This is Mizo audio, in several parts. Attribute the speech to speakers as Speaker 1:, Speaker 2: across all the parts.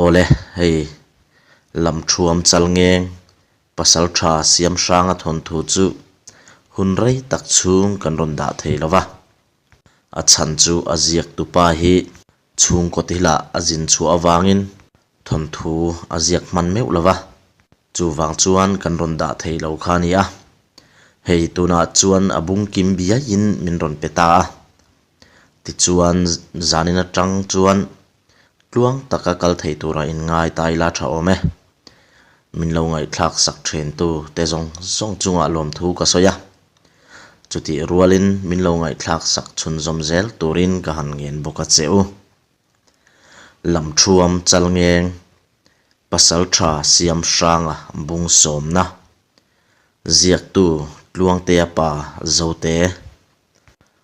Speaker 1: Awle, hei Lamthuam Chalngeng Pasaltha Siamhranga thawnthu chu hun rei tak chhung kan rawn dah thei lo va. A chhan chu a ziaktupa hi chhungkaw thilah a zin chhuah avangin thawnthu a ziak hman meuh lo va, chuvang chuan kan rawn dah thei lo kha a ni a. Hei tunah chuan a bung kim biaiin min rawn pe ta a. Tichuan zanin atang chuan tluang taka kal thei tura inngai ta ila tha awm e. Min lo ngaihthlak sak thentu te zawng zawng chungah lawmthu ka sawi a. Chutih rualin min lo ngaihthlak sak chhunzawm zel turin ka han ngen bawk a che u. Lamthuam Chalngeng, Pasaltha Siamhranga bung sawmna, Ziaktu Tluangtea pa Zote,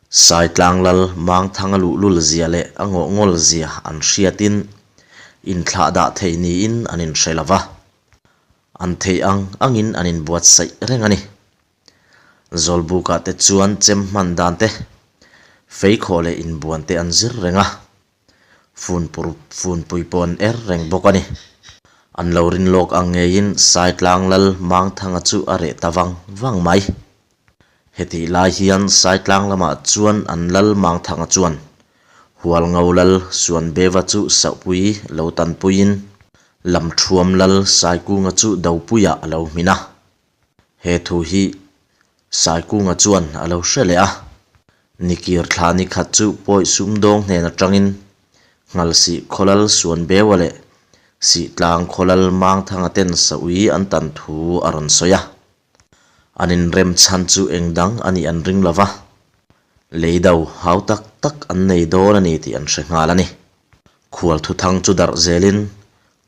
Speaker 1: Saitlang lal Mangthanga luhlul zia leh a ngawhngawl zia an hriatin inthlah dah thei niin an inhre lo va, an theih ang angin an inbuatsaih reng a ni. Zawlbukah te chuan chem hman dan te, feikhawh leh inbuan te an zir reng a, funpur funpui pawh an er reng bawk a ni. An lo rin lawk ang ngeiin Saitlang lal Mangthanga chu a reh ta vang vang mai. Hetih lai hian Saitlang lamah chuan an lal Mangthanga chuan Hualngo lal Suanbeva chu Sauhpui lo tanpuiin Lamthuam lal Saikunga chu Dopuiah a lo hmin a. He thu hi Saikunga chuan a lo hre leh a, Nikir thla ni khat chu pawi sumdawng hnen atangin Nghalsih khawlal Suanbeua leh Sihtlang khawlal Mangthanga ten Saui an tan thu a rawn sawi a. An inrem chhan chu eng dang a nih an ring lo va, lei do hau tak tak an nei dawn a ni tih an hre nghal a ni. Khual thuthang chu darh zelin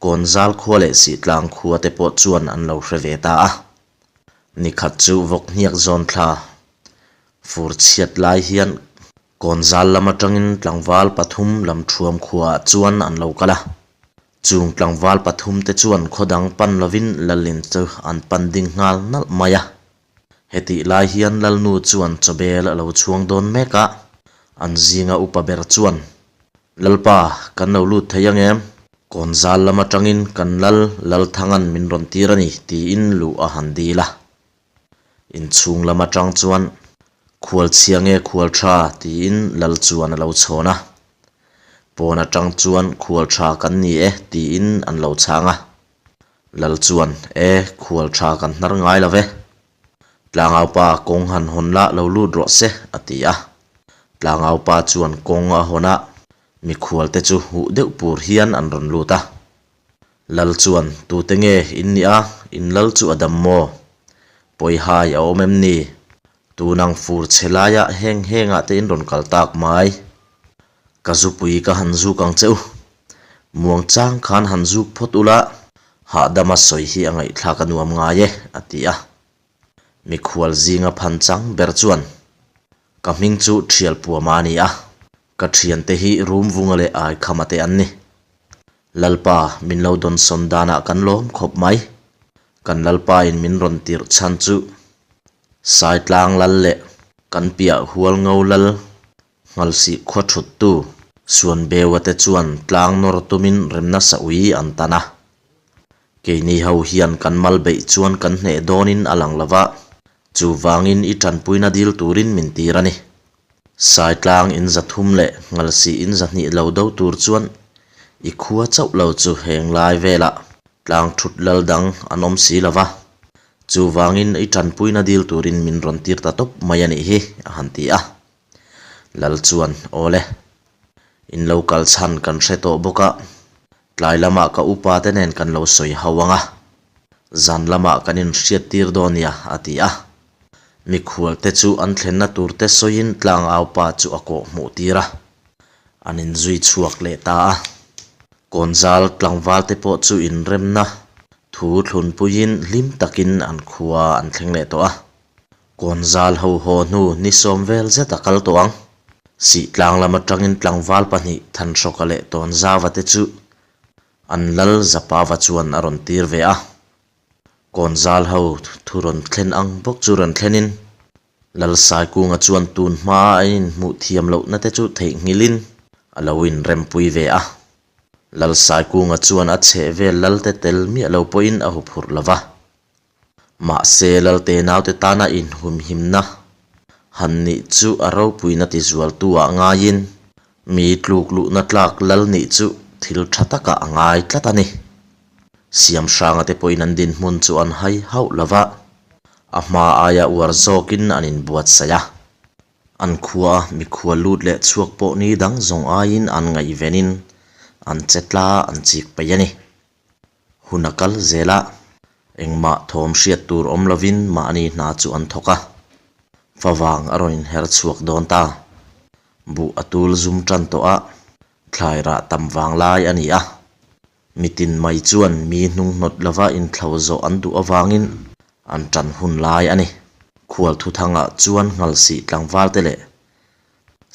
Speaker 1: Kawnzal khua leh Sihtlang khua te pawh chuan an lo hre ve ta a. Nikhat chu vawk hniak zawn thla fur chhiat lai hian Kawnzal lam atangin tlangval pathum Lamthuam khuaah chuan an lo kal a. Chung tlangval pathum te chuan khaw dang pan lovin Lalin chu an pan ding nghal nalh mai a. Hetih lai hian Lalnu chuan chawbel a lo chhuang dawn mek a, an zinga upa ber chuan, Lalpa, kan lo lut thei ang em? Kawnzal lam atangin kan lal Lalthanga'n min rawn tir a ni, tiin luh a han dil a. Inchhung lam atang chuan, Khual chhia nge khual tha? tiin Lal chuan a lo chhawn a. Pawn atang chuan, Khual tha kan ni e, tiin an lo chhang a. Lal chuan, E, khual tha kan hnar ngai lo ve. Tlangaupa kawng han hawn lah lo lut rawh se, a ti a. Tlangaupa chuan kawng a hawn a, mikhual te chu huh deuh pur hian an rawn lut a. Lal chuan, Tute nge in nih a, in lal chu a dam maw? Pawihai a awm em ni? Tunang fur chhe laiah heng hengah te in rawn kal tak mai. Ka zupui ka han zuk ang che u. Muang chang khan han zuk phawt ula, hahdama sawi hi a ngaihthlak a nuam ngai e, a ti a. Mikhual zinga phan chang ber chuan, Ka hming chu Thialpuama a ni a, ka thiante hi Rumvunga leh Aikhama te an ni. Lalpa, min lo dawnsawn danah kan lawm khawp mai. Kan Lalpain min rawn tirh chhan chu Saitlang lal leh kan piah Hualngo lal Nghalsih khua thuttu Suanbeua te chuan tlang nawr tumin remna sa ui an tan a. Keini ho hian kan mal beih chuan kan hneh dawnin a lang lo va, chuvangin i tanpuina dil turin min tir a ni. Saitlang in 300 leh Nghalsih in 200 lo do tur chuan i khua chauh lo chu heng lai velah tlang thut lal dang an awm si lo va, chuvangin i tanpuina dil turin min rawn tir ta tawp mai a nih hi, a han ti a. Lal chuan, Awle, in lo kal chhan kan hre tawh bawk a, tlai lamah ka upa te nen kan lo sawi ho ang a, zan lamah kan inhriat tir dawn nia, a ti a. Mikhual te chu an thlenna tur te sawiin tlangau pa chu a kawh hmuh tir a, an inzui chhuak leh ta a. Kawnzal tlangval te pawh chu inremna thu thlunpuiin hlim takin an khua an thleng leh tawh a. Kawnzal ho haw hnu ni sawm vel zet a kal tawh ang. Sihtlang lam atangin tlangval pahnih Thanhrawka leh Tawnzava te chu an lal Zapava chuan a rawn tir ve a. Kawnzal ho thu rawn thlen ang bawk chu rawn thlenin Lal Saikunga chuan tun hmaa a inhmuh thiam lohna te chu theihnghilhin a lo inrempui ve a. Lalsaikunga chuan a chhehvel Lalte tel miah lo pawhin a huphurh lo va. Mahse, Lalte naute tana inhumhimna han nih chu a ropuina tizualtu-ah ngaiin mi tluk luhna tlak Lal nih chu thil tha takah a ngai tlat a ni. Siamhranga te pawhin an dinhmun chu an hai hauh lo va, a hma aia uar zawkin an inbuatsaih a. An khua mikhual lut leh chhuak pawh ni dang zawng aiin an ngaihvenin an che tla an chik peih a ni. Hun a kal zel a, engmah thawm hriat tur awm lovin mahni hna chu an thawk a, favang a rawn inher chhuak dawn ta. Buh a tul zum tan tawh a, thlai rah tam vang lai a ni a. Mitin mai chuan mi hnung hnawt lova inthlo zawh an duh avangin an tan hun lai a ni. Khual thuthangah chuan Nghalsih tlangvalte leh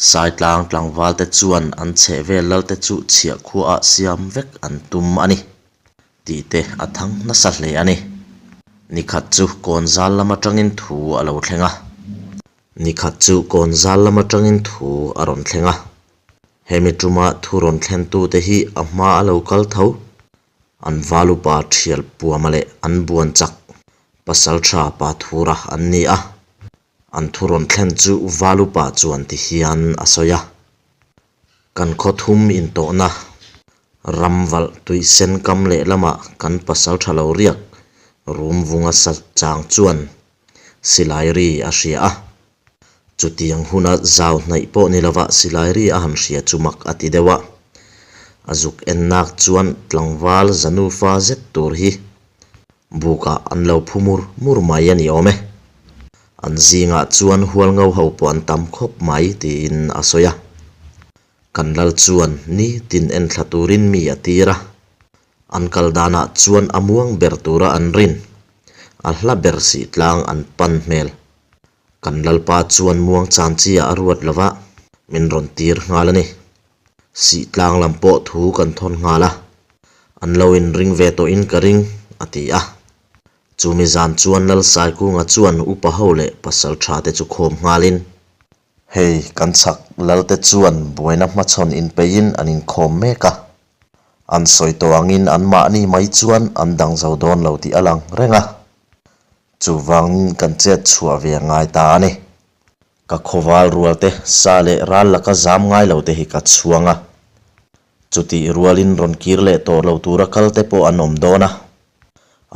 Speaker 1: Saitlang tlangvalte chuan an chhehvel lalte chu chhiah khuaah siam vek an tum a ni tih te a thang nasa hle a ni. Nikhat chu kawnzal lam atangin thu a lo thleng a. Nikhat chu kawnzal lam atangin thu a rawn thleng a. Hemi tuma thu rawn thlentute hi a hma a lo kal tho. An valupa thial puama leh an buan chak pasal tha pa thura an ni a. An thu rawn thlen chu valupa chuan ti hian a sawi a. Kan khaw thum intawhna ram valh tui sen kam lehlamah kan pasal tha lo riak rum vunga sa chang chuan silai ri a hria a. Chutiang huna zau hnaih pawh ni lova silai ri a han hria chu mak a ti deuh a. A zuk en nak chuan tlangval zanufa zet tur hi bukah an lo phu mur mur mai a ni awm e. An zingah chuan hual ngo ho pawh an tam khawp mai tiin a sawi a. Kan lal chuan nitin enthla turin mi a tir a. An kal danah chuan a muang ber tura an rin. A hla ber sih tlang an pan hmel. Kan Lalpa chuan muang chan chi ah a ruat lo va, min rawn tir nghal a ni. Sih tlang lam pawh thu kan thawn nghal a, an lo inring ve tawhin ka ring, a ti a. Chumi zan chuan Lalsaikunga chuan upa ho leh pasal tha te chu khawm nghalin, Hei, kan chhak Lalte chuan buaina hmachhawn inpeihin an inkhawm mek a. An sawi tawh angin anmahni mai chuan an dang zo dawn lo tih a lang reng a. Chuvangin kan chet chhuah ve a ngai ta a ni. Ka khawval rualte sa leh ral laka zam ngai lo te hi ka chhuang a. Chutih rualin rawn kir leh tawh lo tura kal te pawh an awm dawn a.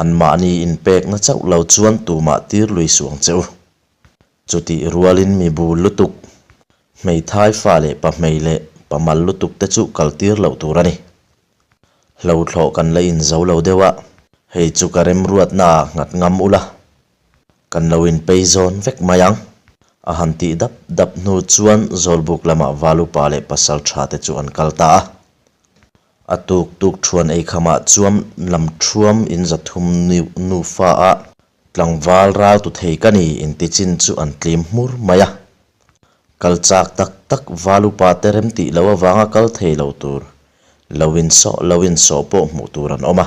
Speaker 1: Anmahni inpekna chauh lo chuan tumah tir lui suh ang che u. Chutih rualin mi bul lutuk, hmeithai fa leh pahmei leh pamal lutuk te chu kal tir loh tur a ni. Hlothlawh kan la inzo lo deuh a, hei chu ka remruatna ah nghat ngam ula, kan lo inpei zawn vek mai ang. A han tih dap dap hnu chuan Zawlbuk lamah Valupa leh pasal tha te chu an kal ta a. A tuk tuk thuan eikhamah chuan lam thuam in 300 nufa a Tlangval ral tu thei ka ni inti chin chu an tlim hmur mai a. Kal chak tak tak val upa te rem tih loh avanga kal thei lo tur lo insawh lo insawh pawh hmuh tur an awm a.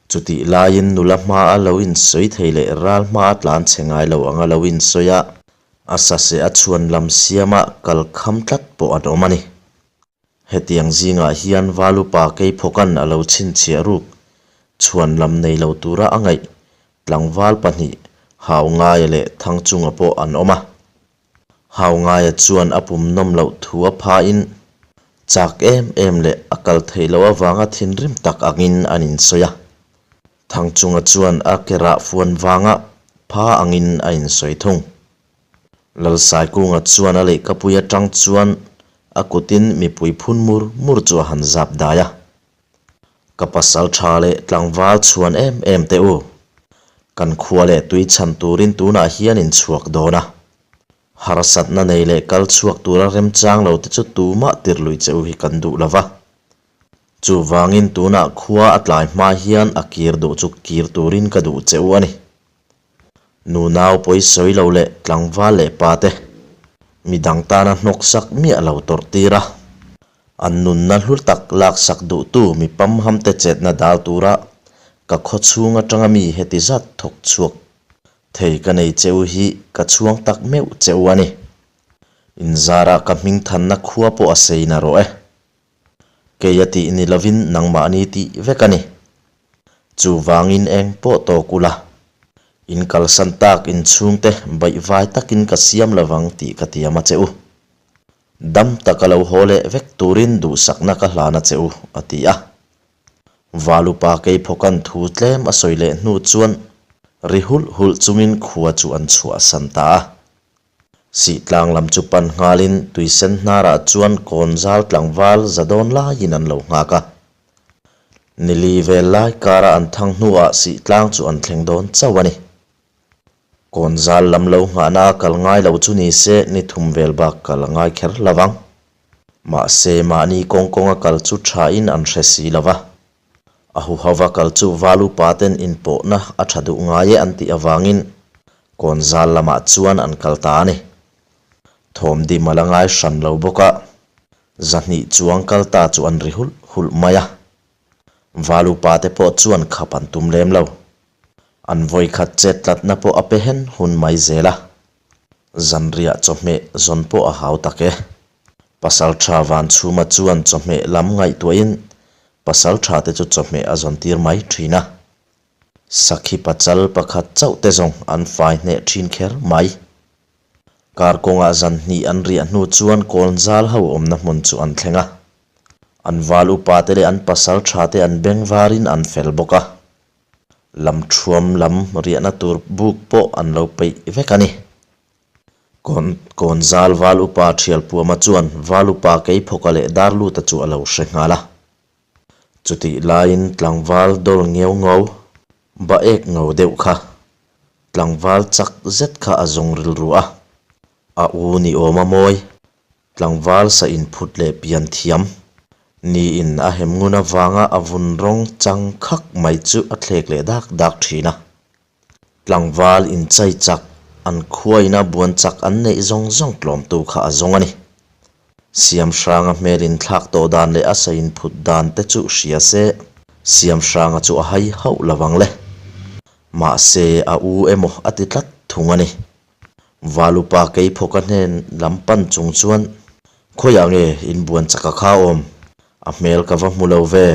Speaker 1: Chutih laiin nula hmaa lo insawi thei leh ral hmaa tlan chhe ngai lo anga lo insawi a, a saseh a chhuan lam siama kal kham tlat pawh an awm a ni. Hetiang zingah hian Valupa Keiphawka'n a lo chhinchhiah ruk chhuan lam nei lo tura a ngaih tlangval pahnih Haungaia leh Thangchunga pawh an awm a. Haungaia chuan a pum nawm loh thu a phain chak em em leh a kal theih loh avanga thinrim tak angin an insawi a. Thangchunga chuan a ke rah fuan vanga pha angin a insawi thung. Lalsaikunga chuan a lehkapui atang chuan a kutin mipui phun mur mur chu a han zap dai a. Ka pasal tha leh tlangval chhuan em em teh u. Kan khua leh tui chhan turin tunah hian in chhuak dawn a. Harsatna nei leh kal chhuak tura remchang lo te chu tumah tirhlui che u hi kan duh lo va. Chuvangin tunah khua a tlai hma hian a kir duh chu kir turin ka duh che u a ni. Nunau pawi sawi lo leh tlangval leh pa te midang tana hnawk sak miah lo tawrh tir a, an nunna hlu tak lak sak duhtu mi pamham te chetna dal tura ka khaw chhung atanga mi heti zat thawk chhuak thei ka nei che u hi ka chhuang tak meuh che u a ni. Inzara ka hmingthanna khua pawh a sei na rawh e. Keia tih ni lovin nangmahni tih vek a ni. Chuvangin eng pawh tawk ula, in kalsan tak inchhungte baihvai takin ka siam lovang tih ka tiam a che u. Dam taka lo haw leh vek turin duhsakna ka hlan a che u, a ti a. Valupa Keiphawka'n thu tlem a sawi leh hnu chuan ri hulh hulh chungin khua chu an chhuahsan ta a. Sihtlang lam chu pan nghalin tuisen hnarah chuan kawn zal tlangval za dawn laiin an lo nghak a. Nili vel lai kara an thang hnuah Sihtlang chu an thleng dawn chauh a ni. Kawn zal lam lo nghahna a kal ngai lo chu ni se ni thum vel bak kal a ngai kher lo vang. Mahse mahni kawng kawnga kal chu thain an hre si lo va. A huhova kal chu val upa ten inpawhna a tha duh ngai e an tih avangin kawn zal lamah chuan an kal ta a ni. Thawm dim a la ngai hran lo bawk a, zahnih chuang kal ta chu an ri hulh hulh mai a. Val upa te pawh chuan khap an tum lem lo. An vawikhat chet tlatna pawh a pe hen hun mai zel a. Zanriah chawhmeh zawn pawh a hau tak e. Pasaltha Vanchhuma chuan chawhmeh lam ngaihtuahin pasaltha te chu chawhmeh a zawn tir mai thin a. Sakhi pachal pakhat chauh te zawng an fai hneh thin kher mai. Kar kawngah zan hnih an riah hnu chuan kawnzal ho awmna hmun chu an thleng a. An val upa te leh an pasaltha te an beng varin an fel bawk a. Lam thuam lam riahna tur buk pawh an lo peih vek a ni. Kawn kawnzal val upa Thialpuama chuan val upa Keiphawka leh Darluta chu a lo hre nghal a. Chutih laiin tlangval dawl ngeu ngau, ba ek ngau deuh kha, tlangval chak zet kha a zawng rilru a. A u ni awm a mawi, Tlangval sa inphut leh pian thiam niin a hem ngun avanga a vun rawng chang khak mai chu a thlek leh dak dak thin a. Tlangval inchai chak, an khuaina buan chak an neih zawng zawng tlawmtu kha a zawng a ni. Siamhranga hmel inthlak tawh dan leh a sa inphut dan te chu hria se, Siamhranga chu a hai hauh lo ang le. Mahse, a u emaw a ti tlat thung a ni. Valupa Keiphawka hnen lam pan chung chuan, Khawiah nge inbuan chaka kha awm? A hmel ka va hmu lo ve.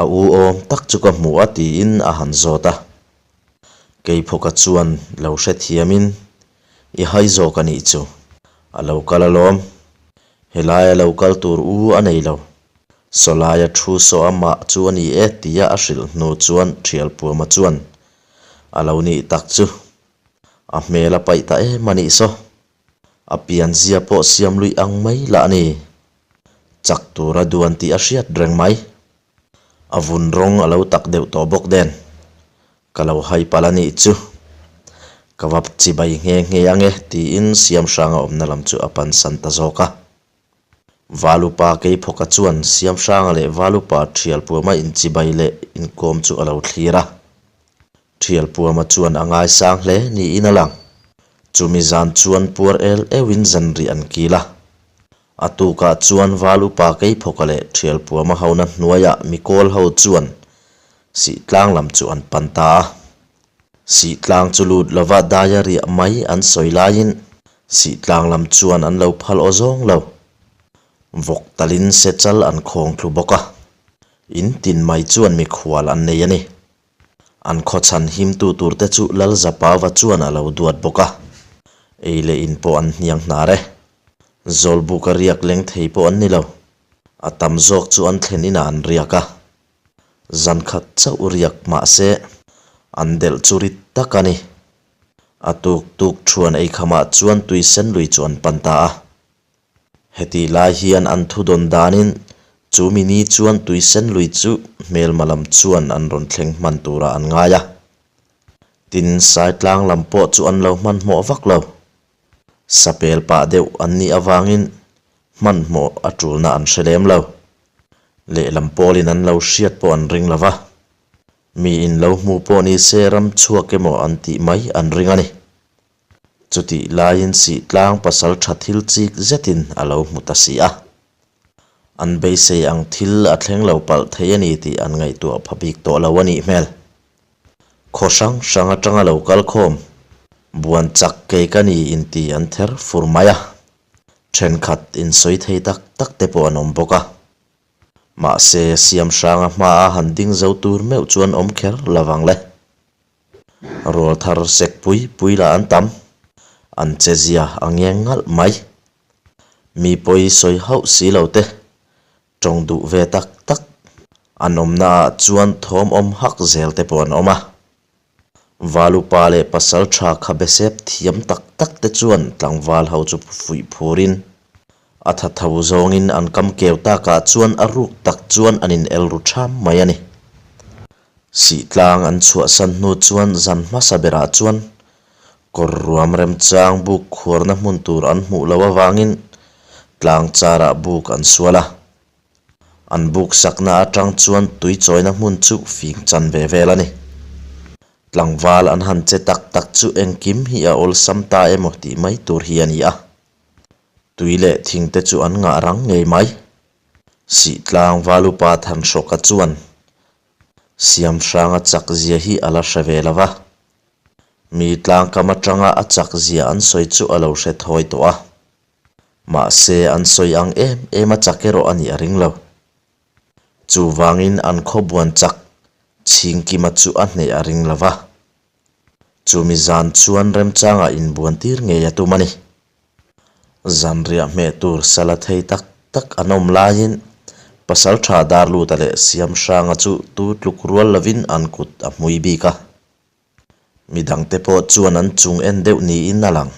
Speaker 1: A u awm tak chu ka hmu a tiin a han zawt a. Keiphawka chuan lo hrethiamin, I hai zawk a nih chu. A lo kal alawm. Helaia lo kal tur u a nei lo. Sawlaia thu saw amah chu a ni e tia a hrilh hnu chuan Thialpuama chuan, A lo nih tak chu. A hmel a paih ta em a nih saw. A pianzia pawh siam luih ang mai lah a ni. Chak tura duan tih a hriat reng mai. A vun rawng a lo tak deuh tawh bawk nen. Ka lo hai palh a nih chu. Ka va chibai nghe nghe ang e tiin Siamhranga awmna lam chu a pansan ta zawk a. Valupa Keiphawka chuan Siamhranga leh Valupa Thialpuama inchibai leh inkawm chu a lo thlir a. Thialpuama chuan a ngaisang hle niin a lang. Chumi zan chuan puar el euhin zanrih an kil a. A tukah chuan Valupa Keiphawka leh Thialpuama hona hnuaiah mikawl ho chuan Sihtlang lam chu an pan ta a. Sihtlang chu lut lova daia riah mai an sawi laiin Sihtlang lam chuan an lo phal aw zawng lo. Vawk talin sechal an khawng thlu bawk a. In tin mai chuan mikhual an nei a ni. An khawchhan himtu turte chu Lalzapava chuan a lo duat bawk a. Ei leh in pawh an hniang hnar e. Zawlbuka riak leng thei pawh an ni lo. A tam zawk chu an thlen inah an riak a. Zan khat chauh riak mah se, an delh chu rit tak a ni. A tuk tuk thuan ei khamah chuan tui sen lui chu an pan ta a. Hetih lai hian an thu dawn danin chu mi ni chuan tui sen lui chu hmelma lam chuan an rawn thleng hman turah an ngai a. Tin, Saitlang lam pawh chu an lo hmanhmawh vak lo. Sapel pah deuh an nih avangin hmanhmawh a tulna an hre lem lo. Lehlam pawlin an lo hriat pawh an ring lo va, miin lo hmu pawh ni se ram chhuak emaw an tih mai an ring a ni. Chutih laiin Sihtlang pasal tha thil chik zetin a lo hmu ta si a. An beisei ang thil a thleng lo palh thei a ni tih an ngaihtuah pha bik tawh lo a nih hmel. Khaw hrang hrang atanga lo kal khawm, buan chak kei ka ni inti an ther fur mai a, thenkhat insawi thei tak tak te pawh an awm bawk a. Mahse, Siamhranga hmaa han ding zo tur meuh chuan awm kher lovang le. Rual thar sek pui pui lah an tam. An che zia a ngeng ngalh mai. Mi pawi sawi hauh si lo te, tawng duh ve tak tak an awmna ah chuan thawm awm hak zel te pawh an awm a. Valupa leh pasal tha khabe sep thiam tak tak te chuan tlangval ho chu fuih phurin a tha tho zawngin an kam keu takah chuan a ruk tak chuan an in el ru tham mai a ni. Sihtlang an chhuahsan hnu chuan zan hmasa berah chuan kawr ruam remchang buk khuarna hmun tur an hmuh loh avangin tlang charah buk an sual a. An buk sakna atang chuan tui chawina hmun chu fing chan ve vel a ni. Tlangval an han che tak tak chu engkim hi a awlsam ta emaw tih mai tur hi a ni a. Tui leh thing te chu an ngah rang ngei mai. Sihtlang Valupa Thanhrawka chuan Siamhranga chak zia hi a la hre ve lo va, mi tlangkam atanga a chak zia an sawi chu a lo hre thawi tawh a. Mahse an sawi ang em em a chak erawh a nih a ring lo. Chuvangin an khawbuan chak Chhingkima chu a hneh a ring lo va. Chumi zan chuan remchangah inbuan tir ngei a tum a ni. Zanriah hmeh tur sala thei tak tak an awm laiin Pasaltha Darluta leh Siamhranga chu tu tluk rual lovin an kut a hmui bik a. Midangte pawh chuan an chung en deuh niin a lang.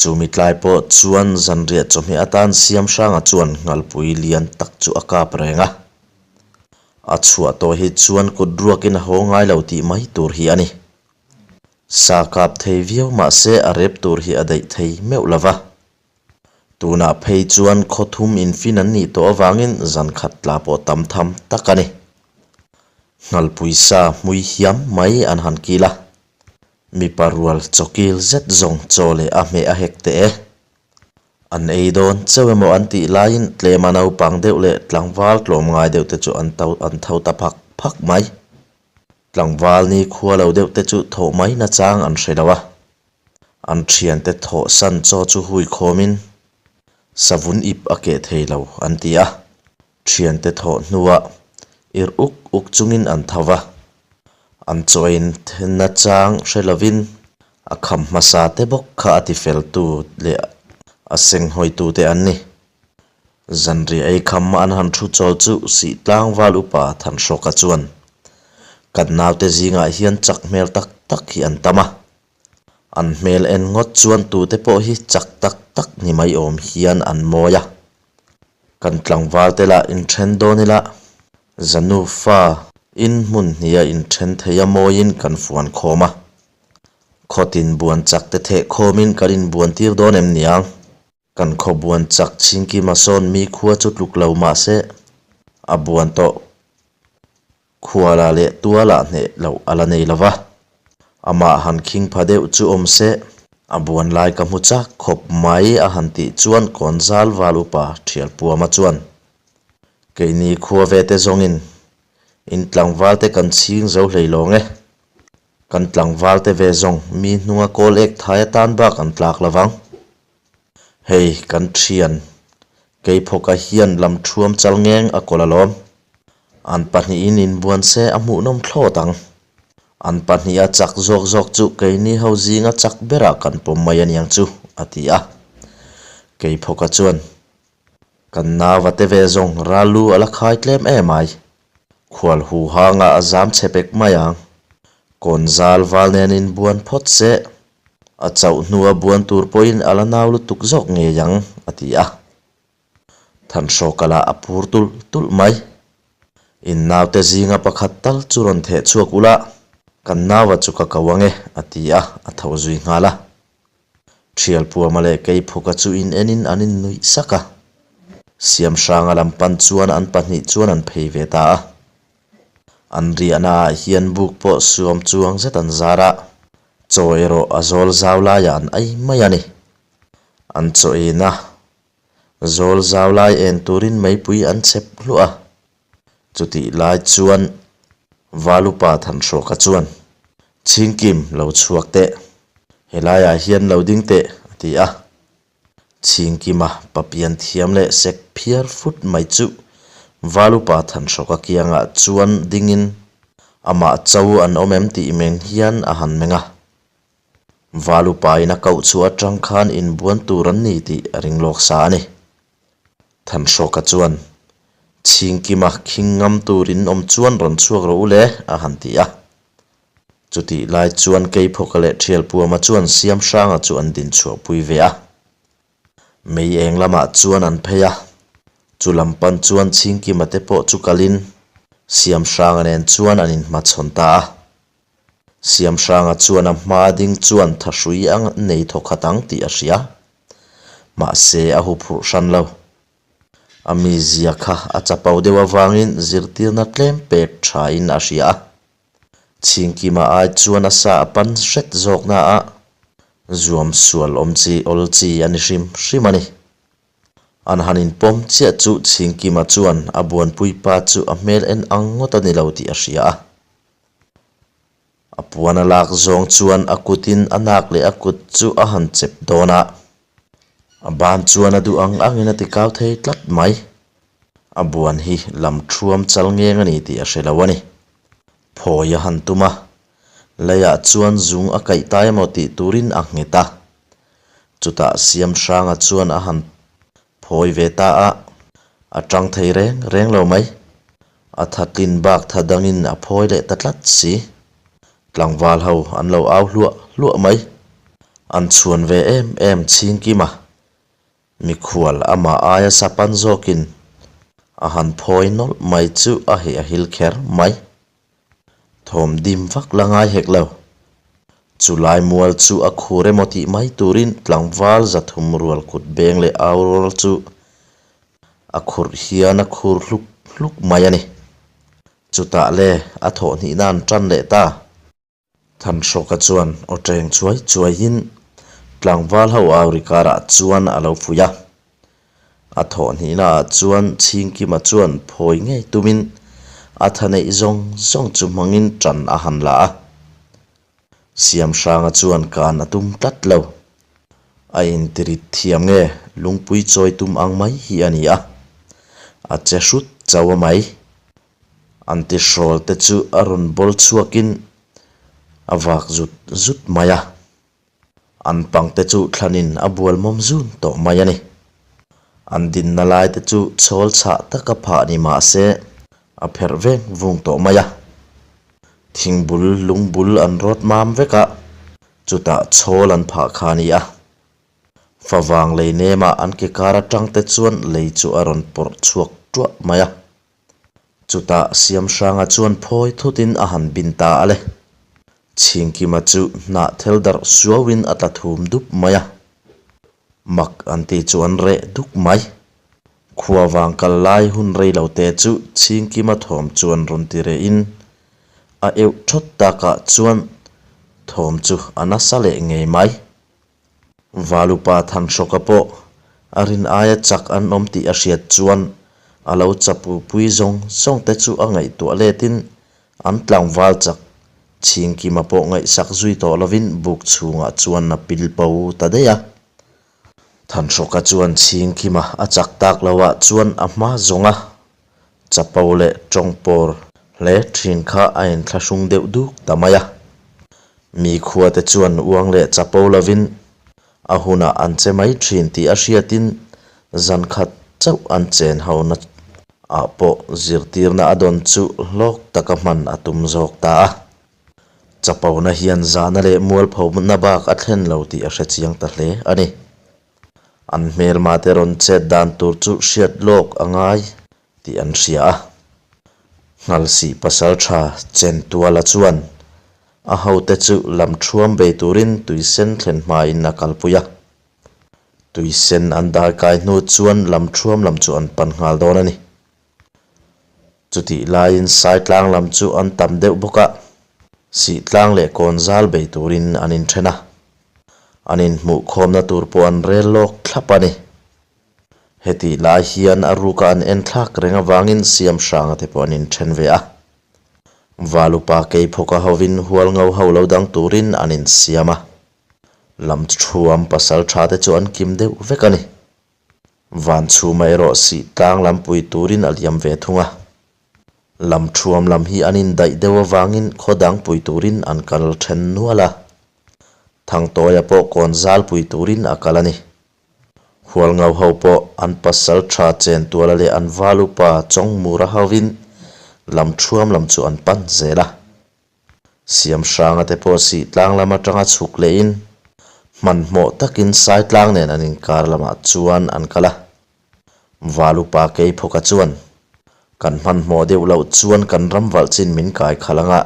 Speaker 1: Chumi tlai pawh chuan zanriah chawhmeh atan Siamhranga chuan nghalpui lian tak chu a kap reng a. A chhuah tawh hi chuan kut ruakin a haw ngai lo tih mai tur hi a ni. Sa kap thei viau mah se a rep tur hi a daih thei meuh lo va. Tunah phei chuan khaw thum infin an nih tawh avangin zan khat tla pawh tam tham tak a ni. Nghalpui sa hmui hiam mai an han kil a. Mipa rual chawkil zet zawng chaw leh a hmeh a hek teh e. An ei dawn cheu emaw an tih laiin tlema naupang deuh leh tlangval tlawm ngai deuh te chu an to an tho ta phak phak mai. Tlangval ni khua lo deuh te chu thawh mai nachang an hre lo a. An thiante thawh san chaw chu hui khawmin savun ip a keh thei lo an ti a. Thiante thawh hnuah ir uk uk chungin an tho va, an chawiin thenna chang hre lovin a kham hmasa te bawk kha a tifeltu leh a senghawitu te an ni. Zanriah ei kham an han thu chawl chu Sihtlang val upa Thanhrawka chuan, Kan naute zingah hian chak hmel tak tak hi an tam a, an hmel en ngawt chuan tute pawh hi chak tak tak ni mai awm hian an mawi a. Kan tlangval te lah inthen dawn ila, Zanu fa in hmun hnih a inthen thei a mawiin kan fuan khawm a. Khawtin buan chak te theh khawmin kan inbuan tir dawn em niang? Kan khaw buan chak chhingkima sawn mi khua chu tluk lo mah se, a buan tawh Khuala leh tualah hneh loh a la nei lo va, amah han khing pha deuh chu awm se, a buan lai ka hmu chak khawp mai a han tih chuan Kawnzal val upa Thialpuama chuan, Keini khua ve te zawngin in tlangval te kan chhing zo hlei lawng e, kan tlangval te ve zawng mi hnunga kawl ek thai atan bak an tlak lo vang. Hei kan thian, Keiphawka hian lam thuam chal ngeng a kawl alawm. An pahnihin inbuan se a hmuhnawm thlawt ang. An pahniha chak zawk zawk chu keini ho zinga chak berah kan pawm mai aniang chu, a ti a. Keiphawka chuan, Kan nauva te ve zawng ral lu a la khai tlem em ai. Khual hu hangah a zam chhe pek mai ang. Kawn zal val nen inbuan phawt se, a chauh hnua buan tur pawhin a la nau lutuk zawk ngei ang, a ti a. Thanhrawka lah a phur tulh tulh mai. In naute zinga pakhat tal chu rawn theh chhuak ula, kan naua chu ka ko ang e, a ti a, a tho zui nghal a. Thialpuama leh Keiphuka chu in enin an innuih sak a. Siamhranga lam pan chuan an pahnih chuan an phei ve ta a. An riahna ah hian buk pawh suam chuang zet an zar a, chaw erawh a zawl zau laiah an ei mai a ni. An chaw eina zawl zau lai en turin meipui an chep hluah a. Chutih lai chuan Valupa Thanhrawka chuan, Chhingkim, lo chhuak teh. Helaiah hian lo ding teh, a ti a. Chhingkima papian thiam leh sek phiar fut mai chu Valupa Thanhrawka kiangah chuan dingin amah cho an awm em tih meng hian a han meng a. Valupain a koh chhuah atang khan inbuan tur an ni tih a ring lawk sa a ni. Thanhrawka chuan, Chhingkima khing ngam turin awm chuan rawn chhuak rawh u le, a han ti a. Chutih lai chuan Keiphawka leh Thialpuama chuan Siamhranga chu an din chhuahpui ve a. Mei eng lamah chuan an phei a, chu lam pan chuan Chhingkima te pawh chu kalin Siamhranga nen chuan an inhmachhawn ta a. Siamhranga chuan a hma ding chuan thahrui a nei thawkhat ang tih a hria. Mahse a huphurh hran lo. A mizia kha a chapo deuh avangin zirtirna tlem pek thain a hria a. Chhingkima ai chuan a sa a pan hret zawkna a zuam sual awm chi awl chi a ni hrim hrim a ni. An han inpawm chiah chu Chhingkima chuan a buanpui pa chu a hmel en ang ngawt a ni lo tih a hria a. A puan a lak zawng chuan a kutin a nak leh a kut chu a han chep dawn a, a ban chuan a duh ang angin a ti kau thei tlat mai. A buan hi lam thuam chal ngeng a ni tih a hre lo a ni. Phawi a han tum a, leiah chuan zung a kaih tai emaw tih turin a nghet a. Chutah Siamhranga chuan a han phawi ve ta a, a tang thei reng reng lo mai. A thatlin bak tha dangin a phawi leh ta tlat si. Tlangval ho an lo au hluah hluah mai. An chhuan ve em em chhingkim a. Mikhual amah aia sapan zawkin a han phawi nawlh mai chu a heh a hil kher mai. Thawm dim vak la ngai hek lo. Chu lai mual chu a khur emaw tih mai turin tlangval 300 rual kut beng leh au rual chu a khurh hian a khur hluk hluk mai a ni. Chutah le a thawh hnihna an tan leh ta. Thanhrawka chuan aw teng chuai chuaiin tlangval ho au ri karah chuan a lo fuih a. A thawh hnihnaah chuan Chhingkima chuan phawi ngei tumin a tha neih zawng zawng chu hmangin tan a han la a. Siamhranga chuan kan a tum tlat lo. A intirit thiam nge lungpui chawi tum ang mai hi a ni a. A che hrut chauh a mai. An tihrawl te chu a rawn bawl chhuakin a vak zut zut mai a. An pang te chu thlanin a bual mawm zun tawh mai a ni. An dinna lai te chu chhawl chhah taka phah ni mah se a pherh veng vung tawh mai a. Thingbul lungbul an rawt mam vek a, chutah chhawl an phah kha a ni a. Favang lei nemah an ke kar atang te chuan lei chu a rawn pawrh chhuak tuah mai a. Chutah Siamhranga chuan phawi thutin a han bin ta a le. Chhingkima chu hnah thel darh suauin a tla thum dup mai a. Mak an ti chu an reh duk mai. Khua vang kal lai hun rei lo te chu Chhingkima thawm chuan rawn ti rehin a euh thawt takah chuan thawm chu a nasa leh ngei mai. Valupa Thanhrawka pawh a rin aia chak an awm tih a hriat chuan a lo chapupui zawng zawng te chu a ngaihtuah letin an tlangval chak Chhingkima pawh ngaihsak zui tawh lovin buk chhungah chuan a pil bo ta daih a. Thanhrawka chuan Chhingkima a chak tak loah chuan a hma zawnga chapo leh tawngpawr hle thin kha a inthlahrung deuh duk ta mai a. Mi khuate chuan uang leh chapo lovin a hunah an che mai thin tih a hriatin zan khat chauh an chen ho na ah pawh zirtirna a dawn chu hlawk taka hman a tum zawk ta a. Chapona hian zahna leh mualphona bak a thlen lo tih a hrechiang ta hle a ni. An hmelma te rawn chet dan tur chu hriat lawk a ngai tih an hria a. Nghalsih pasal tha Chentuala chuan a hote chu lam thuam bei turin tuisen thlen hmain a kalpui a. Tuisen an darkai hnu chuan lam thuam lam chu an pan nghal dawn a ni. Chutih laiin Saitlang lam chu an tam deuh bawk a, Sihtlang leh Kawnzal bei turin an inthen a. An inhmuhkhawmna tur pawh an rel lawk thlap a ni. Hetih lai hian a ruka an en thlak reng avangin Siamhranga te pawh an inthen ve a. Valupa Keiphawka hovin Hualngo ho lo dang turin an insiam a. Lamthuam pasal tha te chu an kim deuh vek a ni. Vanchhuma erawh sih tlang lam pui turin a liam ve thung a. Lam thuam lam hi an indaih deuh avangin khaw dang pui turin an kal then nual a. Thangtawia pawh kawn zal pui turin a kal a ni. Hualngau ho pawh an pasal tha chen tuala leh an val upa Chawngmura hovin lam thuam lam chu an pan zel a. Siamhranga te pawh sih tlang lam atanga chhuk lehin hmanhmawh takin Saitlang nen an inkar lamah chuan an kal a. Val upa Keiphawka chuan, Kan hmanhmawh deuh loh chuan kan ram valh chin min kai khalh anga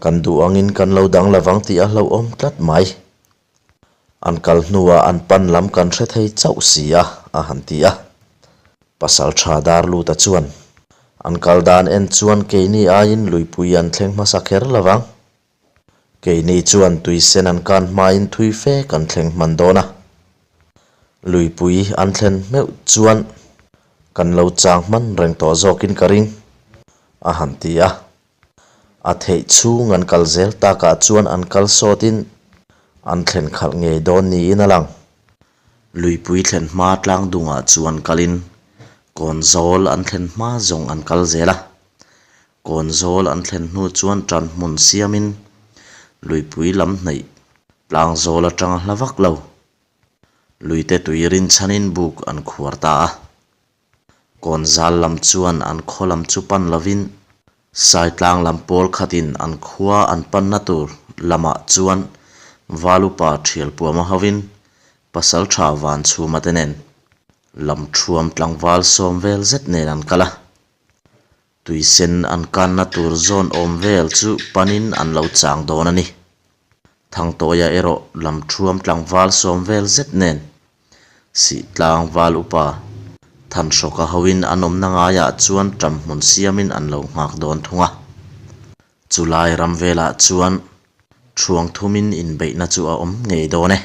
Speaker 1: kan duh angin kan lo dang lovang tih a hlauhawm tlat mai. An kal hnuah an pan lam kan hre thei chauh si a, a han ti a. Pasal tha dar luta chuan, An kal dan en chuan keini aiin luipui an thleng hmasa kher lo vang. Keini chuan tui sen an kan hmain thui fe kan thleng hman dawn a. Luipui an thlen hmeuh chuan kan lo chang hman reng tawh zawkin ka ring, a han ti a. A theih chhung an kal zel takah chuan an kal sawtin an thlen khalh ngei dawn niin a lang. Luipui thlen hma tlang dungah chuan kalin kawn zawl an thlen hma zawng an kal zel a. Kawn zawl an thlen hnu chuan tan hmun siamin luipui lam hnaih tlang zawl atanga hla vak lo. Luite tui rinchhanin buk an khuar ta a. Kawn zal lam chuan an khaw lam chu pan lovin Saitlang lam pawl khatin an khua an panna tur lamah chuan Valupa Thialpuama hovin Pasaltha Vanchhuma te nen lam thuam tlangval sawm vel zet nen an kal a. Tuisen an kanna tur zawn awm vel chu panin an lo chang dawn a ni. Thangtawia erawh lam thuam tlangval sawm vel zet nen Sihtlang val upa Thanhrawka hoin an awmna ngaiah chuan ṭam hmun siamin an lo nghak dawn thung a. Chulai ram velah chuan ṭhuang thumin inbeihna chu a awm ngei dawn e.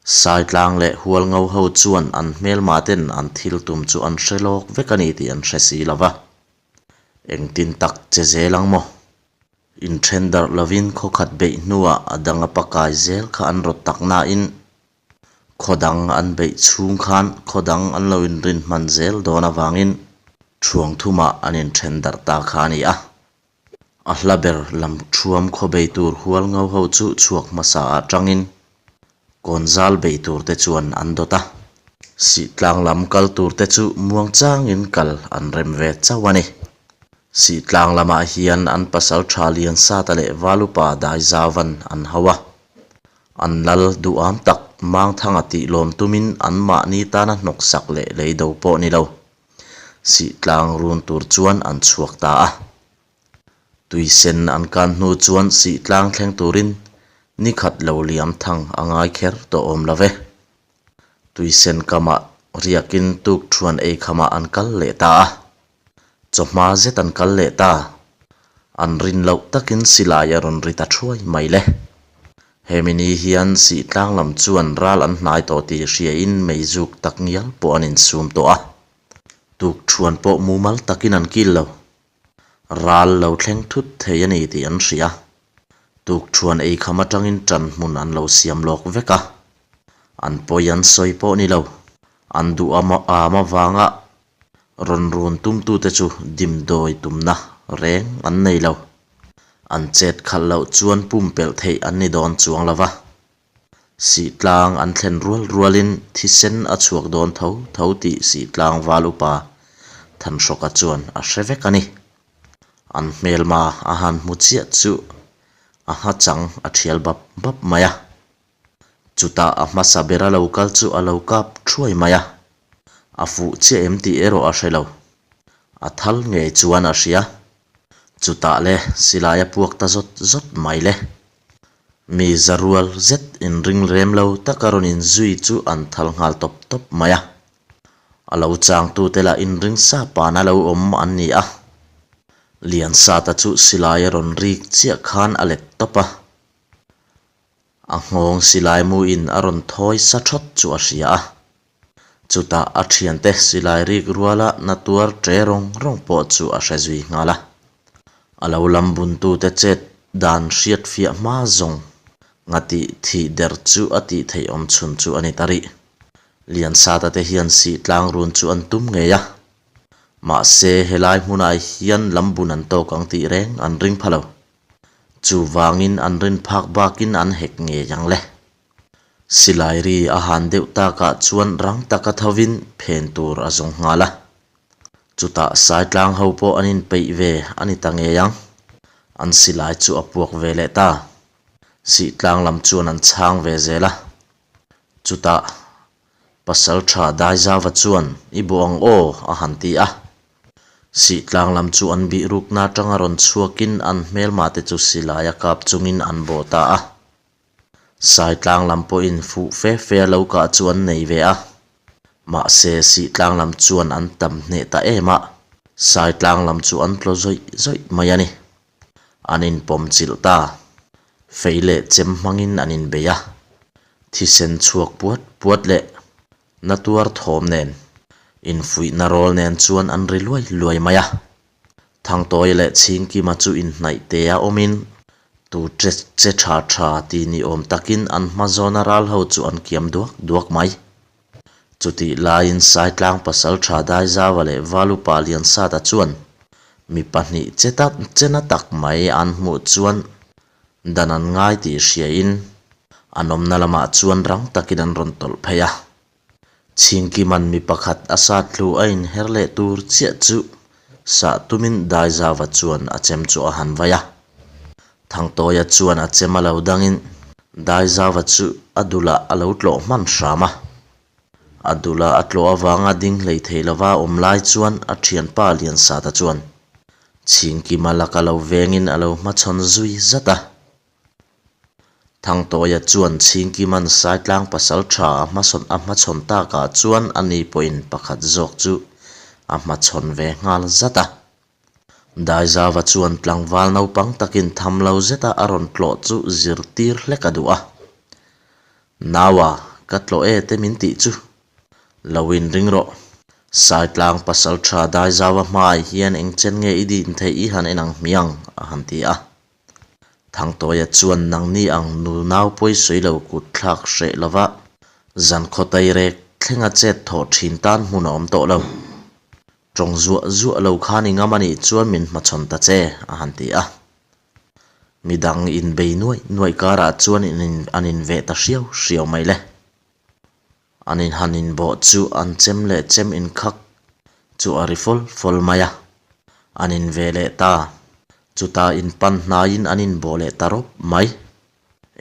Speaker 1: Saitlang leh Hualngo ho chuan an hmelma ten an thil tum chu an hre lawk vek a ni tih an hre si lo va. Engtin tak che zel ang maw? Inthen darh lovin khawkhat beih hnuah a dang a pakai zel kha an rawt tak nain Khaw dang an beih chhung khan khaw dang an lo inrin hman zel dawn avangin thuang thumah an inthen darh ta kha a ni a. A hla ber lam thuam khaw bei tur hual ngo ho chu chhuak hmasa ah tangin kawn zal bei tur te chuan an dawt a. Sihtlang lam kal tur te chu muang changin kal an rem ve chauh a ni. Sihtlang lamah hian an pasal tha Liansata leh Valupa Daizavan an hau a. An lal duham tak Mangthanga tih lawm tumin anmahni tana hnawksak leh lei do pawh ni lo. Sihtlang run tur chuan an chhuak ta a. Tuisen an kan hnu chuan sihtlang thleng turin ni khat lo liam thang a ngai kher tawh awm lo ve. Tuisen kamah riakin tuk thuan ei khamah an kal leh ta a. Chawhma zet an kal leh ta. An rin loh takin silai a rawn ri ta thuai mai le. Hemi ni hian Sihtlang lam chuan ral an hnai tawh tih hriain meizuk tak ngial pawh an insum tawh a. Tuk thuan pawh mumal takin an kil lo. Ral lo thleng thut thei a ni tih an hria. Tuk thuan ei kham atangin tan hmun an lo siam lawk vek a. An pawi an sawi pawh ni lo. An duh am avanga Rawn run tumtute chu dimdawi tumna reng an nei lo. An chet khalh loh chuan pumpelh theih an ni dawn chuang lo va. Sihtlang an thlen rual rualin thisen a chhuak dawn tho tho tih Sihtlang val upa Thanhrawka chuan a hre vek a ni. An hmelma a han hmu chiah chu a nghachang a thial bap bap mai a. Chutah a hmasa bera lo kal chu a lo kap thuai mai a, a fuh chiah em tih erawh a hre lo. A thal ngei chuan a hria. Chutah le silai a puak ta zawt zawt mai le. Mi za rual zet inring rem lo taka rawn inzui chu an thal nghal tawp tawp mai a. A lo changtute lah inring sa pana lo awm an ni a. Liansata chu silai a rawn rik chiah khan a let tawp a. A nghawng silai muin a rawn thawi sa thawt chu a hria a. Chutah a thiante silai rik ruala na tuar tre rawng rawng pawh chu a hre zui nghal a. A lo lam buntute chet dan hriat fiah hma zawng nga tih thih der chu a tih theih awm chhun chu a ni ta rih. Liansata te hian sih tlang run chu an tum ngei a. Mahse, helai hmunah hian lambun an tawk ang tih reng an ring pha lo. Chuvangin an rin phak bakin an hek ngei ang le. Silai ri a han deuh takah chuan rang taka thovin phen tur a zawng nghal a. Chutah Saitlang ho pawh an inpeih ve a ni ta ngei ang. An silai chu a puak ve leh ta. Sihtlang lam chuan an chhang ve zel a. Chutah Pasal tha Daizava chuan i bawh ang aw a han ti a. Sihtlang lam chu an bih rukna atanga rawn chhuakin an hmelma te chu silai a kap chungin an bawh ta a. Saitlang lam pawhin fuh fe fe a lo kah chu an nei ve a. Mahse Sihtlang lam chuan an tam hneh ta em a, Saitlang lam chu an tlaw zawih zawih mai a ni. An inpawm chilh ta. Fei leh chem hmangin an inbei a. Thisen chhuak puat puat leh na tuar thawm nen, infuihna rawl nen chuan an ri luai luai mai a. Thangtawia leh Chhingkima chu inhnaih te a awmin tu che che tha tha ti ni awm takin an hma zawna ral ho chu an kiam duak duak mai. Chutih laiin Saitlang pasal tha Daizaua leh Valupa Liansata chuan mi pahnih che tak che na tak mai an hmuh chuan dan an ngai tih hriain an awmna lamah chuan rang takin an rawn tawlh phei a. Chhingkiman mi pakhat a sat hlu a inher leh tur chiah chu sah tumin Daizava chuan a chem chu a han vai a. Thangtawia chuan a chem a lo dangin Daizava chu a dulah a lo tlawh hman hram a. A dulah a tlawh avanga ding hlei thei lova awm lai chuan a thianpa Liansata chuan Chhingkima laka lo vengin a lo hmachhawn zui zat a. Thangtawia chuan Chhingkiman Saitlang pasal tha a hmasawn a hmachhawn takah chuan a ni pawhin pakhat zawk chu a hmachhawn ve nghal zat a. Daizava chuan tlangval naupang takin tham lo zeta a rawn tlawh chu zirtir hlek a duh a. Naua, ka tlawh e te min tih chu. Lo inring rawh. Saitlang pasal tha Daizava hmaah hian engchen nge i din theih i han en ang hmiang? a han ti a. Thangtawia chuan nangni ang nu nau pawi sawi lo kut thlak hreh lova zan khaw tairek thlenga chet thawh thin tan hmun a awm tawh lo. Tawng zuah zuah lo khan i ngam a nih chuan min hmachhawn ta che, a han ti a. Midang inbei nuaih nuaih karah chuan an inveh ta hriau hriau mai le. An in han inbawh chu an chem leh chem inkhak chu a ri fawl fawl mai a. An inveh leh ta. Chutah inpan hnaiin an inbawh leh ta rawp mai.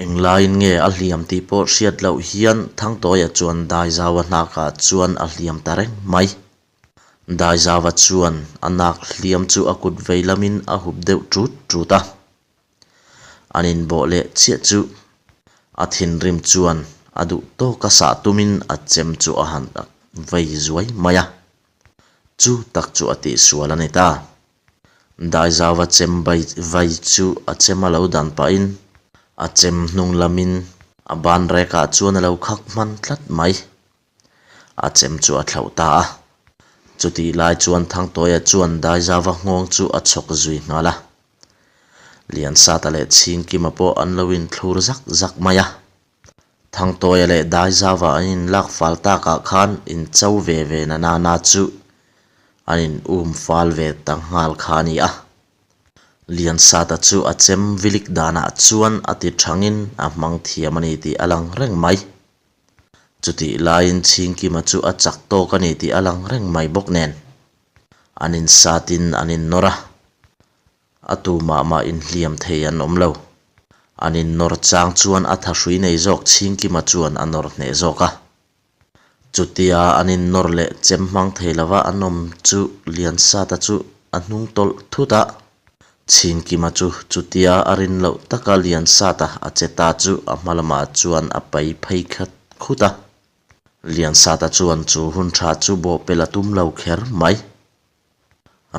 Speaker 1: Englaiin nge a hliam tih pawh hriat loh hian Thangtawia chuan Daizaua hnakah chuan a hliam ta reng mai. Daizava chuan a nak hliam chu a kut vei lamin a hup deuh ṭut ṭut a. An inbawh leh chiah chu a thinrim chuan a duh tawka sah tumin a chem chu a han vei zuai mai a. Chu tak chu a tihsual a ni ta. Daizava chem vai chu a chem a lo dan pahin a chem hnung lamin a ban rekah chuan a lo khak hman tlat mai. A chem chu a thlauh ta a. Chutih lai chuan Thangtawia chuan Daizava nghawng chu a chhawk zui nghal a. Liansata leh Chhingkima pawh an lo inthlur zak zak mai a. Thangtawia leh Daizava an inlak fal takah khan incho ve ve na nana chu an in um fal ve ta nghal kha a ni a. Liansata chu a chem vilik danah chuan a ti thangin a hmang thiam a ni tih a lang reng mai. Chutih laiin Chhingkima chu a chak tawk a ni tih a lang reng mai bawk nen. An insatin an innawr a, a tu mah mah inhliam thei an awm lo. An innawr chang chuan a thahrui nei zawk Chhingkima chuan a nawr hneh zawk a. Chutia an innawr leh chem hmang thei lova an awm chu Liansata chu a hnung tawlh thut a. Chhingkima chu chutia a rin loh taka Liansata a che ta chu a hma lamah chuan a pai phei khat khut a. Liansata chuan chu hun tha chu bawhpelh a tum lo kher mai.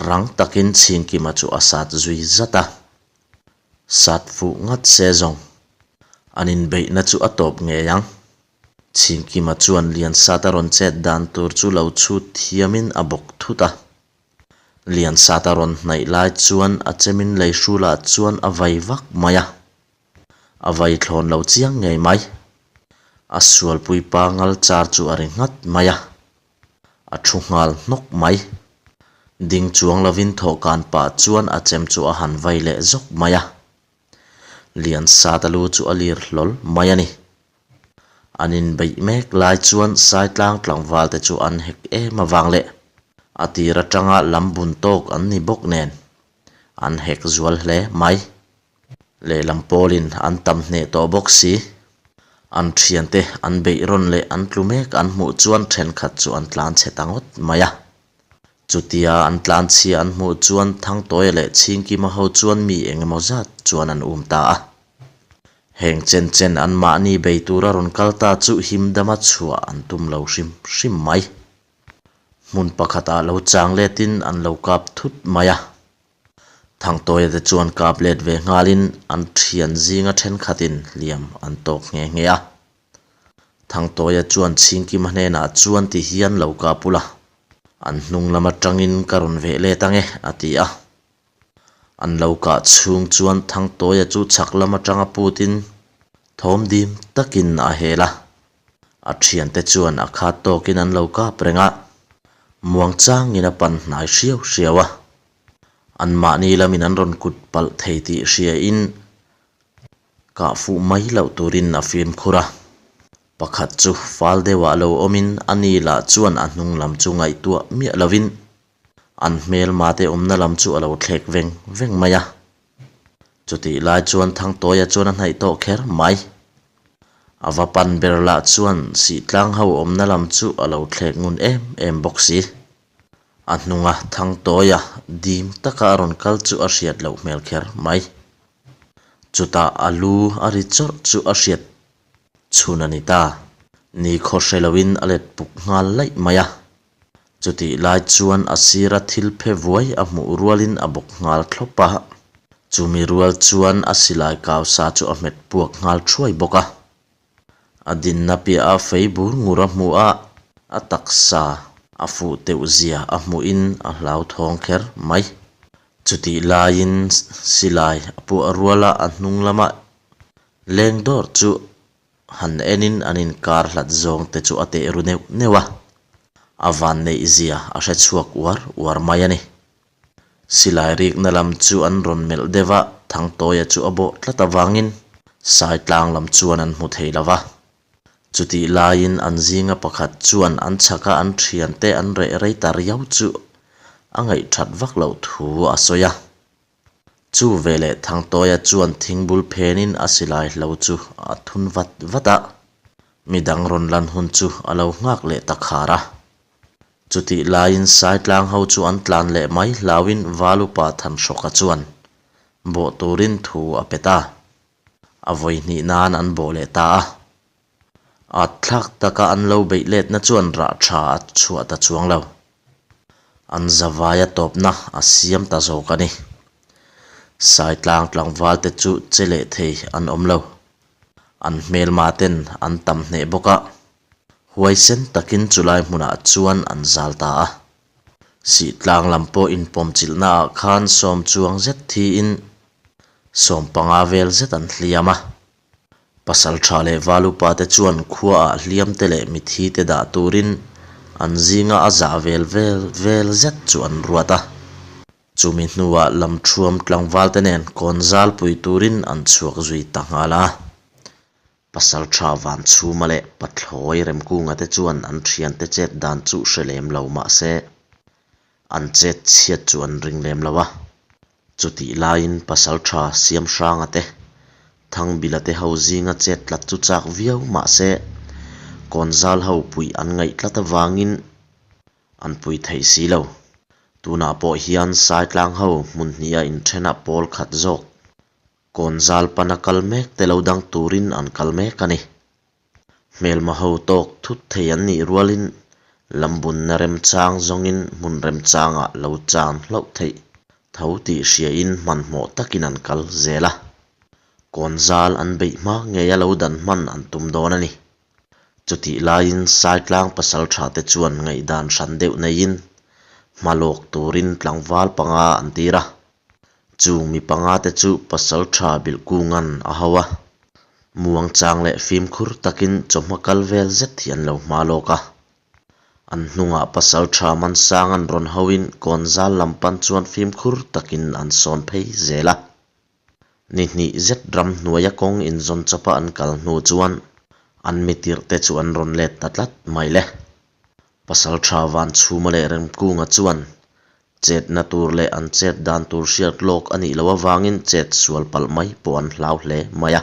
Speaker 1: Rang takin Chhingkima chu a sat zui zat a. Sat fuh ngat se zawng. An inbeihna chu a tawp ngei ang. Chhingkima chuan Liansata rawn chet dan tur chu lo chhut thiamin a bawk thut a. Liansata rawn hnaih lai chuan a chemin lei hrulah chuan a vai vak mai a, a vai thlawn lo chiang ngei mai. A sualpui pa ngal char chu a ri nghat mai a, a thu nghal hnawk mai. Ding chuang lovin thawhkan pah chuan a chem chu a han vai leh zawk mai a. Liansata lu chu a lir hlawl mai a ni. An inbeih mek lai chuan Saitlang tlangval te chu an hek em avang leh a tir atanga lam bun tawk an ni bawk nen an hek zual hle mai. Lehlam pawlin an tam hneh tawh bawk si. An thiante an beih rawn leh an tlu mek an hmuh chuan thenkhat chu an tlan chhe ta ngawt mai a. Chutia an tlan chhia an hmuh chuan Thangtawia leh Chhingkima ho chuan mi eng emaw zat chuan an um ta a. Heng chen chen anmahni bei tura rawn kal ta chu himdama chhuah an tum lo hrim hrim mai. Hmun pakhatah lo chang letin an lo kap thut mai a. Thangtawia te chuan kap let ve nghalin an thian zinga thenkhatin hliam an tawk nghe nghe a. Thangtawia chuan Chhingkima hnenah chuan ti hian lo kap ula, an hnung lam atangin ka rawn veh let ange a ti a. An lo kah chhung chuan Thangtawia chu chhak lam atanga putin thawm dim takin a hel a. A thiante chuan a khat tawkin an lo kap reng a, muangchangin a pan hnai hriau hriau a. Anmahni lamin an rawn kut palh thei tih hriain kah fuh mai loh turin a fimkhur a. Pakhat chu fal deuhah lo awmin a ni lah chuan a hnung lam chu ngaihtuah miah lovin an hmelma te awmna lam chu a lo thlek veng veng mai a. Chutih lai chuan Thangtawia chuan a hnaih tawh kher mai. A va pan ber lah chuan Sihtlang ho awmna lam chu a lo thlek ngun em em bawk si. A hnunga Thangtawia dim taka a rawn kal chu a hriat loh hmel kher mai. Chutah a lu a ri chawrh chu a hriat chhun a ni ta. Ni khaw hre loin a let puk nghal laih mai a. Chutih lai chuan a sira thil phe vuai a hmuh rualin a bawk nghal thlawp a. Chumi rual chuan a silai kau sa chu a hmet puak nghal thuai bawk a. A dinna piah a fei bur ngur a hmuh a, a taksa a fuh teuh zia a hmuhin a hlauthawng kher mai. Chutih laiin silai a puah ruala a hnung lama leng dawr chu Han enin an inkar hlat zawng te chu a teh ru neuh neuh a, a van neih zia a hre chhuak uar uar mai a ni. Silai rikna lam chu an rawn melh deuh a, Thangtawia chu a bawh tlat avangin Saitlang lam chuan an hmu thei lo va. Chutih laiin an zinga pakhat chuan an chhaka an thiante an reh rei ta riau chu a ngaihthat vak loh thu a sawi a. Chu veleh Thangtawia chuan thingbul phenin a silai hlo chu a thun vat vat a, midang rawn lan hun chu a lo nghak leh ta khar a. Chutih laiin Saitlang ho chu an tlan leh mai hlauin Valupa Thanhrawka chuan bawh turin thu a pe ta. A vawi hnih nan an bawh leh ta a. At thlak taka an lo beih letna chuan rah tha a chhuah ta chuang lo. An zavaia tawpna a siam ta zawk a ni. Saitlang tlangval te chu che leh thei an awm lo. An hmelma ten an tam hneh bawk a, huaisen takin chulai hmunah chuan an zal ta a. Sihtlang lam pawh inpawmchilhna ah khan sawm chuang zet thiin 15 vel zet an hliam a. Pasal tha leh val upa te chuan khua ah hliam te leh mithi te dah turin an zinga a zah vel vel vel zet chu an ruat a. Chumi hnuah lamthuam tlangval te nen kawn zal pui turin an chhuak zui ta nghal a. Pasal tha Vanchhuma leh Pathlawi Remkunga te chuan an thiante chet dan chu hre lem lo mah se an chet chhiat chu an ring lem lo a. Chutih laiin Pasalṭha Siamhranga te, Thangbila te ho zinga chet tlat chu chak viau mah se, Kawnzal ho puih an ngaih tlat avangin an pui thei si lo. Tunah pawh hian Saitlang ho hmun hniha inṭhena pawl khat zawk Kawnzal pana kal mek te lo dang turin an kal mek a ni. Hmelma ho tawk thut thei an nih rualin lambunna remchang zawngin hmun remchangah lo chan hlauh theih tho tih hriain hmanhmawh takin an kal zel a. Kawnzal an beih hma ngeia lo dan hman an tum dawn a ni. Chutih laiin Saitlang pasaltha te chuan ngaihdan hran deuh neiin hma lawk turin tlangval panga an tir a. Chung mi panga te chu pasaltha Bilhkunga'n a ho a. Muangchang leh fimkhur takin chawhma kal vel zet hi an lo hma lawk a. An hnungah pasaltha Mansang an rawn hoin kawnzal lam pan chuan fimkhur takin an sawn phei zel a. Ni hnih zet ramhnuaia kawng inzawn chawpa an kal hnu chuan an mitirh te chu an rawn let ta tlat mai le. Pasaltha Vanchhuma leh Remkunga chuan chetna tur leh an chet dan tur hriat lawk a nih loh avangin chet sual palh mai pawh an hlau hle mai a.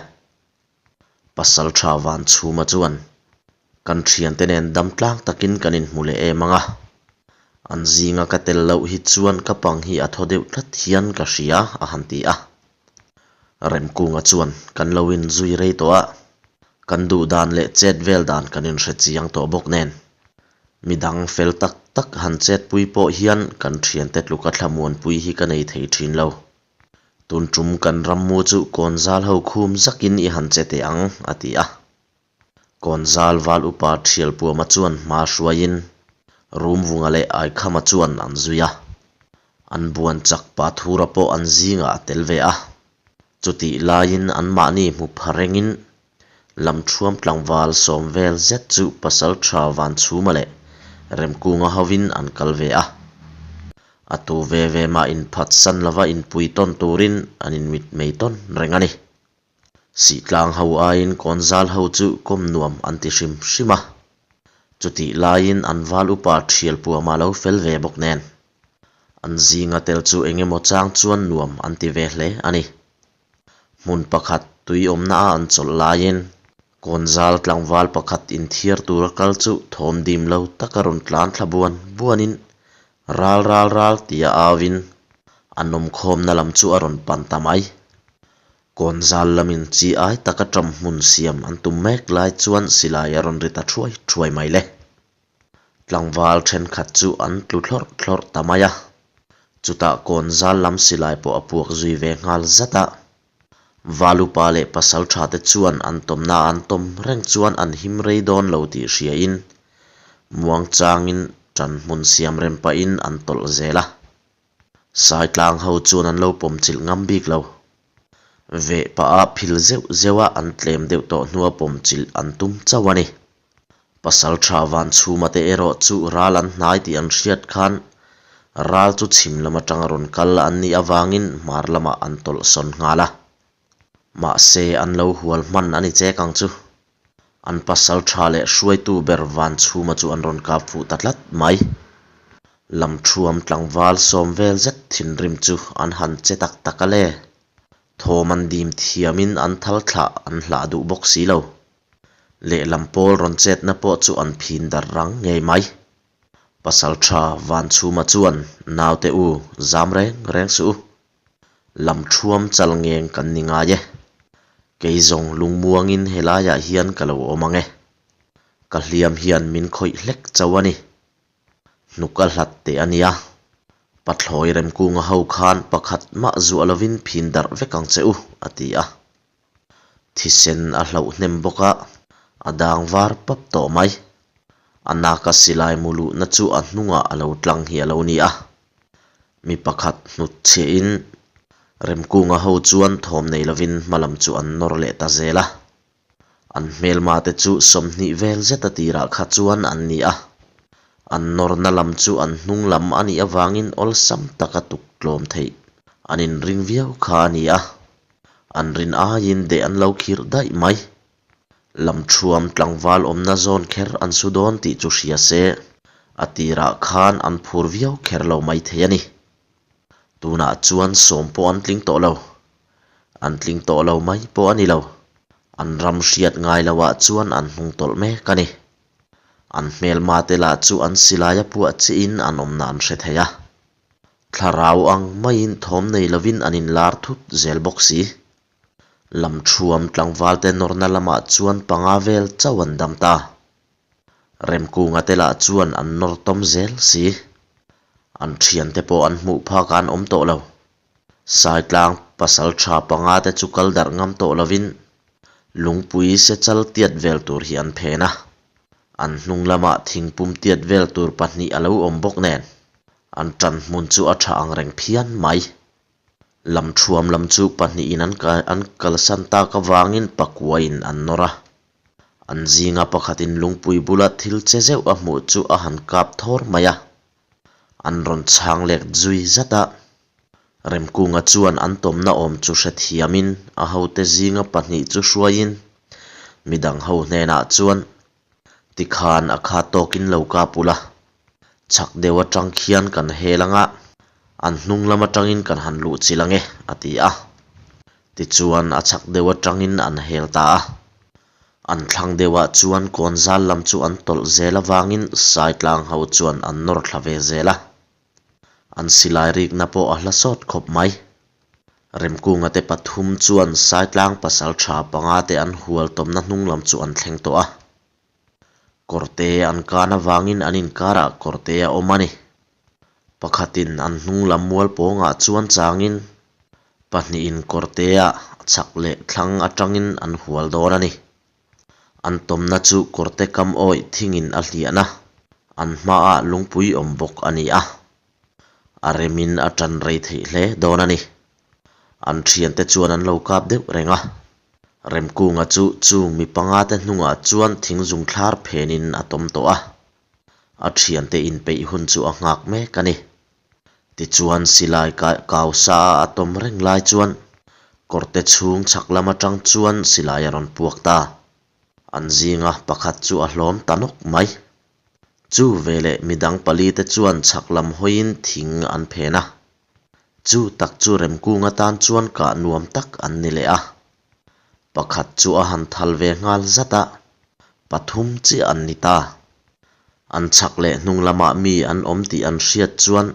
Speaker 1: Pasaltha Vanchhuma chuan Kan thiante nen dam tlang takin kan inhmu leh em ang a, an zinga ka tel loh hi chuan ka pang hi a thaw deuh tlat hian ka hria a han ti a. Remkunga chuan kan lo inzui rei tawh a, kan duh dan leh chet vel dan kan inhre chiang tawh bawk nen. Midang fel tak tak han chetpui pawh hian kan thiante tluka thlamuanpui hi ka nei thei thin lo. Tun tum kan rammu chu kawnzal ho khum zakin i han che teh ang, a ti a. Kawnzal val upa Thialpuama chuan hma hruaiin Rumvunga leh Aikhama chuan an zui a. An buan chak Pathura pawh an zingah a tel ve a. Chutih laiin anmahni hmu pha rengin Lamthuam tlangval sawm vel zet chu Pasaltha Vanchhuma leh Remkunga hovin an kal ve a. A tu ve ve mah inphatsan lova inpui tawn turin an inmitmei tawn reng a ni. Sihtlang ho aiin kawnzal ho chu kawm nuam an ti hrim hrim a. Chutih laiin an val upa thial puama lo fel ve bawk nen. An zinga tel chu eng emaw chang chuan nuam an ti ve hle a ni. Hmun pakhat tui awmna a an chawlh laiin kawnzal tlangval pakhat inthiar tura kal chu thawm dim lo taka rawn tlan thla buan buanin Ral ral ral tia auin an awmkhawmna lam chu a rawn pan ta mai. Kawnzal lamin chi ai taka ṭam hmun siam an tum mek lai chuan silai a rawn ri ta thuai thuai mai le. Tlangval thenkhat chu an tlu thlawrh thlawrh ta mai a. Chutah kawnzal lam silai pawh a puak zui ve nghal zat a. Valupa leh pasalṭha te chuan an tawmna an tawm reng chuan an him rei dawn lo tih hriain muangchangin ṭan hmun siam rem pahin an tawlh zel a. Saitlang ho chuan an lo pawm chilh ngam bik lo. Veh pah a phil zeuh zeuh a an tlem deuh tawh hnua pawm chilh an tum chauh a ni. Pasalṭha Vanchhuma te erawh chu ral an hnai tih an hriat khan ral chu chhim lam aṭanga rawn kal an nih avangin hmar lamah an tawlh sawn nghal a. Mahse an lo hual hman a ni chek ang chu. An pasalṭha leh hruaitu ber Vanchhuma chu an rawn kap fuh ta tlat mai. Lamṭhuam tlangval sawm vel zet thinrim chu an han che tak tak a le. Thawm an dim thiamin an thal thlah an hlah duh bawk si lo. Lehlam pawl rawn chetna pawh chu an phin dar rang ngei mai. Pasalṭha Vanchhuma chuan naute u zam reng reng suh u. Lamṭhuam chal ngeng kan ni ngai e. Kei zawng lungmuangin helaiah hian ka lo awm ang e. Ka hliam hian min khawih hlek chauh a ni. Hnuk a hlat teh a nia. Pathlawi Remkunga ho khan pakhat mah zuah lovin phin darh vek ang che u, a ti a. Thisen a hlauh hnem bawk a, a dang var pap tawh mai. A naka silai mu luhna chu a hnungah a lo tlang hi a lo ni a. Mi pakhat hnut chhiahin Remkunga ho chuan thawm nei lovin hma lam chu an nawr leh ta zel a. An hmelma te chu 20 vel zet a tirah kha chuan an ni a. An nawrna lam chu an hnung lam a nih avangin awlsam taka tuk tlawm theih an inring viau kha a ni a. An rin aiin deh an lo khirh daih mai. Lamṭhuam tlangval awmna zawn kher an su dawn tih chu hria se, a tirah khan an phur viau kher lo mai thei a ni. Tunah chuan sawm pawh an tling tawh lo. An tling tawh lo mai pawh a ni lo. An ram hriat ngai loah chuan an hnung tawlh mek a ni. An hmelma te lah chu an silai a puah chiahin an awmna an hre thei a. Thlarau ang maiin thawm nei lovin an inlar thut zel bawk si. Lamṭhuam tlangvalte nawrna lamah chuan panga vel chauh an dam ta. Remkunga te lah chuan an nawr tawm zel si. An ṭhiante pawh an hmuh phakah an awm tawh lo. Saitlang pasal tha panga te chu kal darh ngam tawh lovin lungpui se chal tiat vel tur hi an phen a. An hnung lamah thingpum tiat vel tur pahnih a lo awm bawk nen an ṭan hmun chu a ṭha ang reng phian mai. Lamṭhuam lam chu pahnihin an an kalsan tak avangin pakuain an nawr a. An zinga pakhatin lungpui bula thil che zeuh a hmuh chu a han kap thawr mai a. An rawn chhang lek zui zat a. Remkunga chuan an tawmna awm chu hrethiamin a hote zinga pahnih chu hruaiin midang ho hnenah chuan Tikhan a kha tawkin lo kap ula, chhak deuh atang khian kan hel anga an hnung lam atangin kan han luh chilh ange a ti a. Tichuan a chhak deuh atangin an hel ta a. An thlang deuhah chuan kawn zal lam chu an tawlh zel avangin Saitlang ho chuan an nawr thla ve zel a. An silai rikna pawh a hla sawt khawp mai. Remkunga te pathum chuan Saitlang pasal tha panga te an hual tawmna hnung lam chu an thleng tawh a. Kawrte an kan avangin an inkarah kawrte a awm a ni. Pakhatin an hnung lam mual pawngah chuan changin pahnihin kawrteah chhak leh thlang atangin an hual dawn a ni. An tawmna chu kawrte kam awih thingin a hliahna, an hmaah lungpui awm bawk a ni a. A remin a tan rei theih hle dawn a ni. An thiante chuan an lo kap deuh reng a. Remkunga chu chung mi panga te hnungah chuan thingzung thlar phenin a tawm tawh a. A thiante inpeih hun chu a nghak mek a ni. Tichuan silai kau sa a tawm reng lai chuan kawrte chhung chhak lam atang chuan silai a rawn puak ta. An zinga pakhat chu a hlawm ta nawk mai. Chu veleh midang pali te chuan chhak lam hawiin thing an phen a. Chu tak chu Remkung atan chuan kah nuam tak an ni leh a. Pakhat chu a han thal ve nghal zat a, pathum chiah an ni ta. An chhak leh hnung lamah mi an awm tih an hriat chuan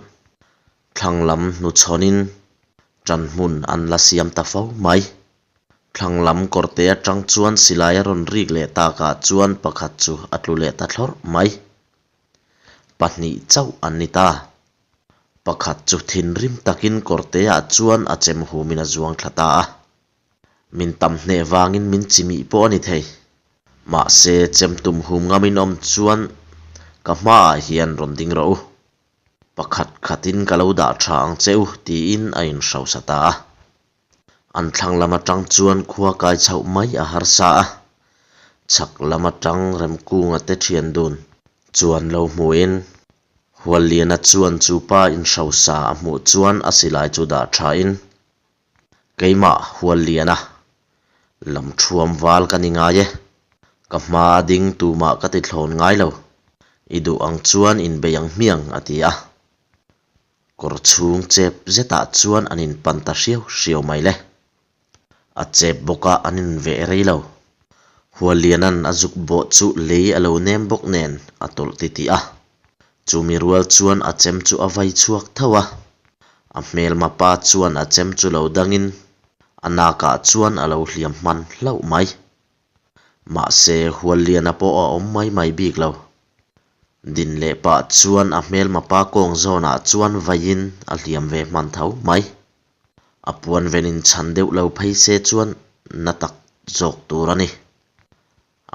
Speaker 1: thlang lam hnuchhawnin ṭan hmun an la siam ta fo mai. Thlang lam kawrte aṭang chuan silai a rawn rik leh takah chuan pakhat chu a tlu leh ta thlawrh mai. Pahnih chauh an ni ta. Pakhat chu thinrim takin kawrteah chuan a chem humin a zuang thla ta a. Min tam hneh vangin min chimih pawh a ni thei. Mahse, chem tum hum ngamin awm chuan ka hmaah hian rawn ding rawh u. Pakhat khatin ka lo dah tha ang che u tiin a inhrosa ta a. An thlang lam atang chuan khua kai chhoh mai a harsa a, chhak lam atang Remkunga te thian dun chuan lo hmuin Hualliana chuan chu pa inhrosa a hmuh chuan a silai chu dah thain, Keimah Hualliana, lam thuam val ka ni ngai e, ka hma a ding tumah ka ti thlawn ngai lo, i duh ang chuan inbei ang hmiang a ti a. Kawr chhung chep zetah chuan an inpan ta hriau hriau mai le. A chep bawk a an inveh rei lo. Huallianan a zuk bawh chu lei a lo nem bawk nen a tawlh titih a. Chumi rual chuan a chem chu a vai chhuak tho a. A hmelma pa chuan a chem chu lo dangin a nakah chuan a lo hliam hman hlauh mai. Mahse, Hualliana pawh a awm mai mai bik lo. Din leh pah chuan a hmelma pa kawng zawnah chuan vaiin a hliam ve hman tho mai. A puan ven in chhan deuh lo phei se chuan na tak zawk tur a ni.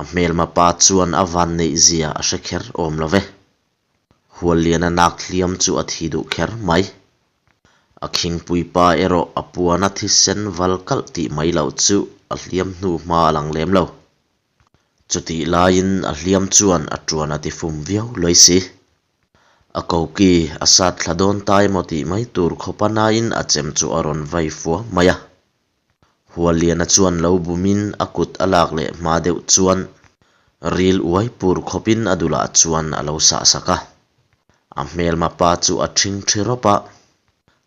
Speaker 1: A hmelma pa chuan a van neih zia a hre kher awm lo ve. Hualliana nak hliam chu a thi duh kher mai. A khingpui pa erawh a puana thisen val kalh tih mai loh chu a hliam hnu hma a lang lem lo. Chutih laiin a hliam chuan a tuan a ti fum viau lawi si. A koki a sat thla dawn ta emaw tih mai tur khawpa nain a chem chu a rawn vai fua mai a. Hualliana chuan lo bumin a kut a lak leh hma deuh chuan ril uai pur khawpin a dulah chuan a lo sah sak a. A hmelma pa chu a ṭhing ṭhi rawp a,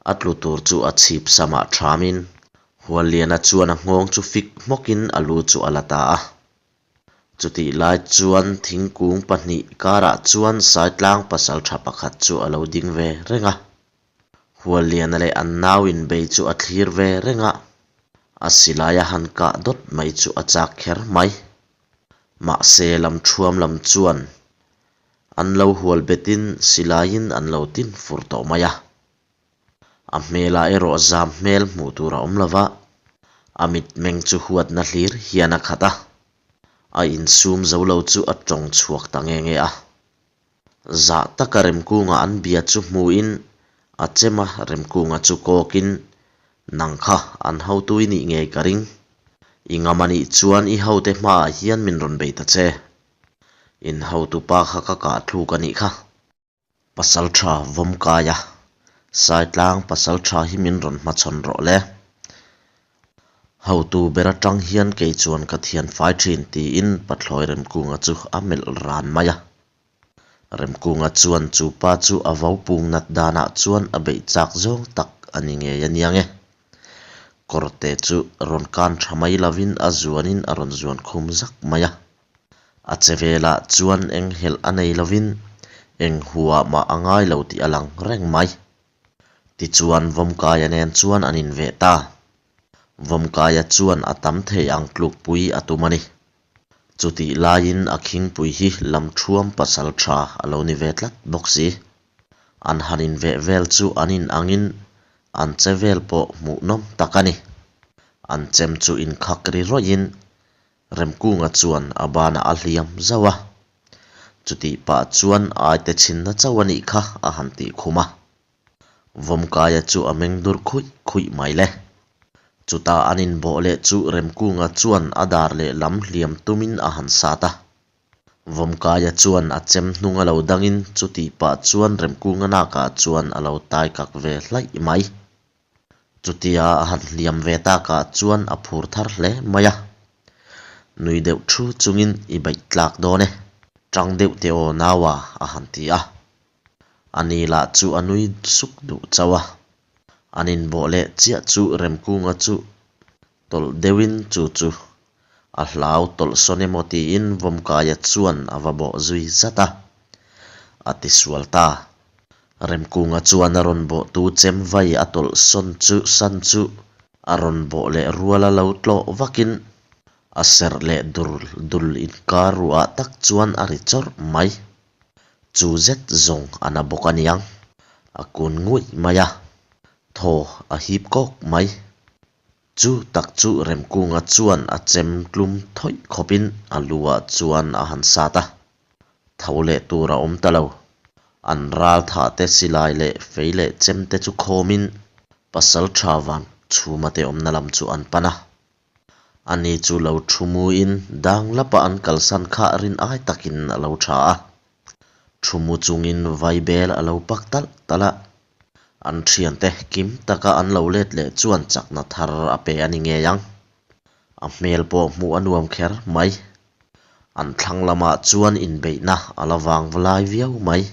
Speaker 1: a tlu tur chu a chhip samah ṭhamin Hualliana chuan a nghawng chu fik hmawkin a lu chu a la ta a. Chutih lai chuan thingkung pahnih karah chuan Saitlang pasalṭha pakhat chu a lo ding ve reng a. Hualliana leh an nau inbei chu a thlir ve reng a, a silai a han kah dawt mai chu a chak kher mai. Mahse lamṭhuam lam chuan an lo hual betin silaiin an lo tin fur tawh mai a. A hmelah erawh zam hmel hmuh tur a awm lo va, a mitmeng chu huatna hlir hian a khat a, a insum zo lo chu a tawng chhuak ta nge nge a. Zah taka Remkunga an bia chu hmuhin a chem a, Remkunga chu kawkin. Nang kha an hotu i nih ngei ka ring. I ngam a nih chuan i hote hmaah hian min rawn bei ta che. In hotu pa kha ka kah thluk a nih kha. Pasaltha Vawmkaia, Saitlang pasaltha hi min rawn hmachhawn rawh le. Hotu ber atang hian kei chuan ka thian fai thin tiin Pathlawi Remkunga chu a melh ran mai a. Remkunga chuan chu pa chu a vo pung nat danah chuan a beih chak zawng tak a ni ngei a niang e. Kawrte chu rawn kan tha mai lovin a zuanin a rawn zuan khum zak mai a. A che velah chuan eng helh a nei lovin eng huah mah a ngai lo tih a lang reng mai. Tichuan Vawmkaia nen chuan an inveh ta. Vawmkaia chuan a tam thei ang tlukpui a tum a ni. Chutih laiin a khingpui hi lamthuam pasal tha a lo ni ve tlat bawk si. An han inveh vel chu an in angin an che vel pawh hmuhnawm tak a ni. An chem chu inkhak ri rawih in Remkunga chuan a banah a hliam zauh a. Chutih pah chuan aite chhinna chauh a nih kha a han tih khum a. Vawmkaia chu a meng dur khuih khuih mai le. Chutah an inbawh leh chu Remkunga chuan a dar leh lam hliam tumin a han sat a. Vawmkaia chuan a chem hnung a lo dangin chutih pah chuan Remkunga nakah chuan a lo tai kak ve hlaih mai. Chutia a han hliam ve takah chuan a phur thar hle mai a. Nui deuh thu chungin i baih tlak dawn e. Tang deuh teh aw naua a han ti a. Ani lah chu a nui suk duh chauh a. An inbawh leh chiah chu Remkunga chu tawlh deuhin chu chu a hlau tawlh sawn emaw tiin Vawmkaia chuan a va bawh zui zat a. A tisual ta. Remkunga chuan a rawn bawhtu chem vai a tawlh sawn chu san chu a rawn bawh leh rual a lo tlawh vakin a serh leh dur dul inkar ruah tak chuan a ri chawrh mai. Chu zet zawng a na bawk a niang. A kun nguih mai a, thaw a hip kawk mai. Chu tak chu Remkunga chuan a chem tlum thawih khawpin a lu-ah chuan a han sat a. Tho leh tur a awm ta lo. An ral thah te silai leh fei leh chem te chu khawmin pasal tha van chhuma te awmna lam chu an pan a. Ani chu lo thu muin dang lapa an kalsan kha rin ai takin a lo tha a. Thu mu chungin vaibel a lo pak talh talh a. An thiante kim taka an lo let leh chuan chakna thar a pe a ni ngei ang. A hmel pawh hmuh a nuam kher mai. An thlang lamah chuan inbeihna a la vang valai viau mai.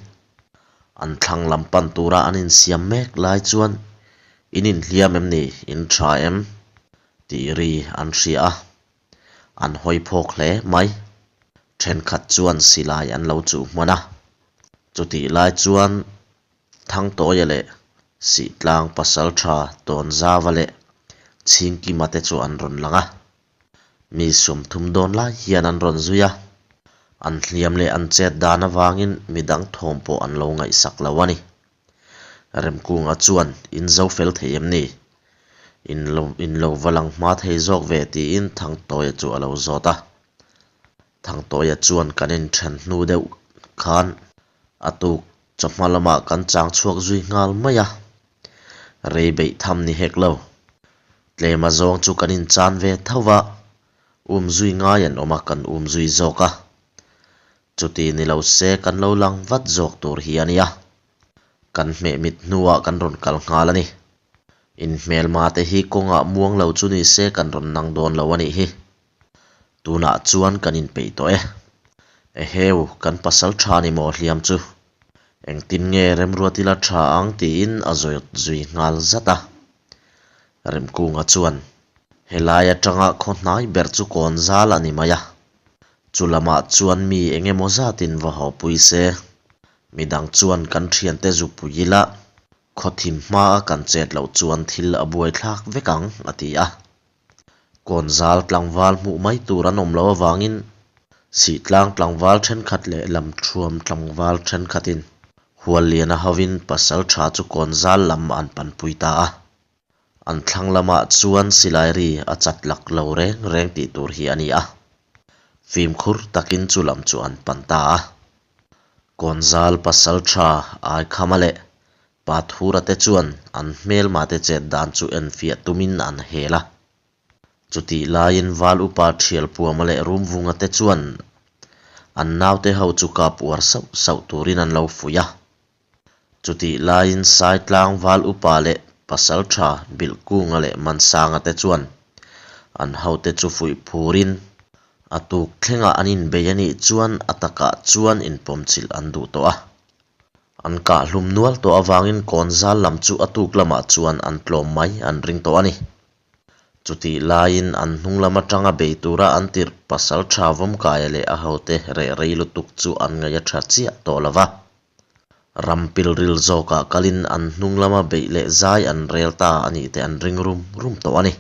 Speaker 1: An thlang lam pan tura an insiam mek lai chuan in inhliam em ni, in tha em? Tih ri an hria a, an hawi phawk hle mai. Thenkhat chuan silai an lo chuh hman a, chutih lai chuan Thangtawia leh Sihtlang Pasaltha Tawnzava leh Chhingkima te chu an rawn lang a. Mi 30 dawn lai hian an rawn zui a, an hliam leh an chet dan avangin midang thawm pawh an lo ngaihsak lo a ni. Remkunga chuan in zo fel thei em ni? In lo in lo va lang hma thei zawk ve tiin Thangtawia chu a lo zawt a. Thangtawia chuan kan inthen hnu deuh khan a tuk chawhma lamah kan chang chhuak zui nghal mai a. Rei beih tham ni hek lo. Tlema zawng chu kan inchan ve tho va, um zui ngai an awm a kan um zui zawk a. Chuti ni lo se kan lo lang vat zawk tur hi a nia. Kan hmeh mit hnuah kan rawn kal nghal a ni. Inhmelma te hi kawngah muang lo chu ni se kan rawn nang dawn lo a nih hi. Tunah chuan kan inpeih tawh e. Eheu, kan pasal tha ni maw hliam chu. Engtin nge Remruatila tha ang tiin a zawt zui nghal zat a. Remkunga chuan, Helai atanga khaw hnai ber chu kawn zal a ni mai a. Chu lamah chuan mi eng emaw zatin va haw pui se. Midang chuan kan thiante zu pui ila, khaw thim hmaa kan chet loh chuan thil a buaithlak vek ang, a ti a. Kawn zal tlangval hmuh mai tur an awm loh avangin Sihtlang tlangval thenkhat leh Lamthuam tlangval thenkhatin Hualliana hovin pasal tha chu kawn zal lam an panpui ta a. An thlang lamah chuan silai ri a chat lak lo reng reng tih tur hi a ni a. Fimkhur takin chu lam chu an pan ta a. Kawnzal pasal tha Aikhama leh Pathura te chuan an hmelmate chet dan chu enfiah tumin an hel a. Chutih laiin Val Upa Thialpuama leh Rumvunga te chuan an naute ho chu kap uar sauh sauh turin an lo fuih a. Chutih laiin Saitlang Val Upa leh Pasaltha Bilhkunga leh Mansanga te chuan an hote chu fuih phurin a tuk thlengah an inbei a nih chuan a takah chuan inpawmchilh an duh tawh a. An kah hlum nual tawh avangin kawnzal lam chu a tuk lamah chuan an tlawm mai an ring tawh a ni. Chutih laiin an hnung lam atanga bei tura an tirh pasal tha Vawmkaia leh a hote reh rei lutuk chu an ngaih a tha chiah tawh lo va. Ram pilril zawkah kalin an hnung lama beih leh zai an rel ta a nih te an ring rum rum tawh a ni.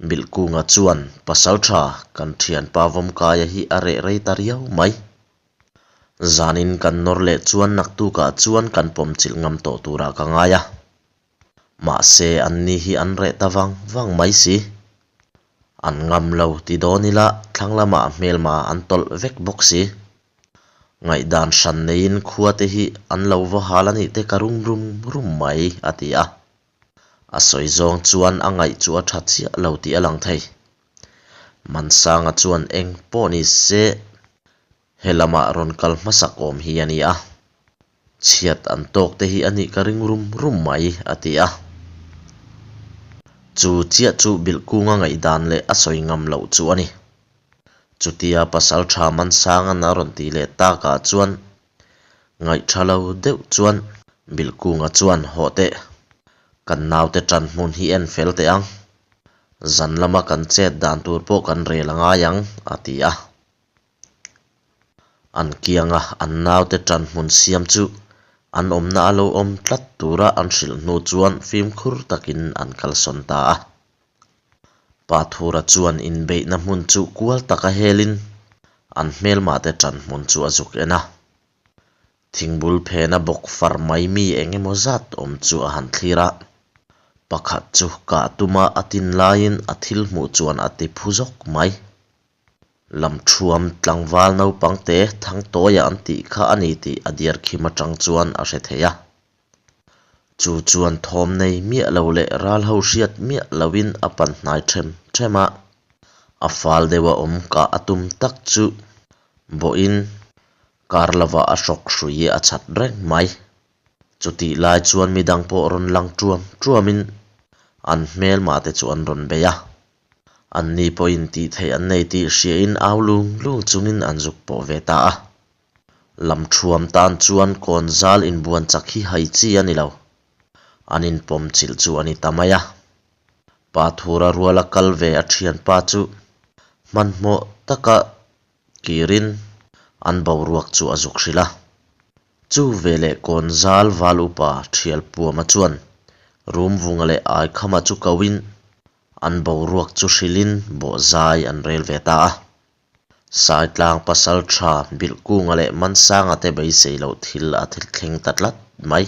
Speaker 1: Bilhkunga chuan pasal tha kan thianpa Vawmkaia hi a reh rei ta riau mai. Zanin kan nawr leh chuan naktukah chuan kan pawmchilh ngam tawh turah ka ngai a. Mahse, anni hi an reh ta vang vang mai si. An ngam lo ti dawn ila thlang lamah hmelma an tawlh vek bawk si. Ngaihdan hran neiin khua te hi an lo va hal a nih te ka rum rum rum mai, a ti a. A sawi zawng chuan a ngaih chu a tha chiah lo tih a lang thei. Mansanga chuan eng pawh ni se he lamah rawn kal hmasak awm hi a ni a, chhiat an tawk te hi a nih ka ring rum rum mai, a ti a. Chu chiah chu Bilhkunga ngaihdan leh a sawi ngam loh chu a ni. Chutia pasal tha Mansanga'n a rawn tih leh takah chuan Ngaihṭha lo deuh chuan Bilhkunga chuan hawh teh, kan naute ṭan hmun hi en fel teh ang, zan lama kan chet dan tur pawh kan rel a ngai ang, a ti a. An kianga an naute ṭan hmun siam chu an awmna a lo awm tlat tura an hrilh hnu chuan fimkhur takin an kalsawn ta a. Pathura chuan inbeihna hmun chu kual taka helin an hmelmahte ṭan hmun chu a zuk en a. Thingbul phena bawk far mai mi eng emaw zat awm chu a han thlir a. Pakhat chu kah tuma a tin laiin a thil hmuh chuan a ti phu zawk mai. Lamṭhuam tlangval naupangte Thangtawia an tih kha a ni tih a diarkhim aṭang chuan a hre thei a. Chu chuan thawm nei miah lo leh ral ho hriat miah loin a pan hnai ṭhem ṭhem a, a fal deuha awm kah a tum tak chu bawhin kar lovah a hrawk hrui a chhat reng mai. Chutih lai chuan midang pawh rawn lang ṭuam ṭuamin an hmelmah te chu an rawn bei a, anni pawhin tih theih an nei tih hriain au lung lung chungin an zuk pawh ve ta a. Lamṭhuam tan chuan kawn zal inbuan chak hi hai chi a ni lo. An inpawm chilh chu a ni ta mai a. Pa Thura ruala kal ve a ṭhianpa chu hmanhmawh taka kirin an boruak chu a zuk hrilh a. Chu veleh kawn zal val upa Ṭhialpuama chuan Rumvunga leh Aikhama chu koin an boruak chu hrilhin bawhzai an rel ve ta a. Saitlang pasal tha Bilhkunga leh Mansanga te beisei loh thil a thleng ta tlat mai.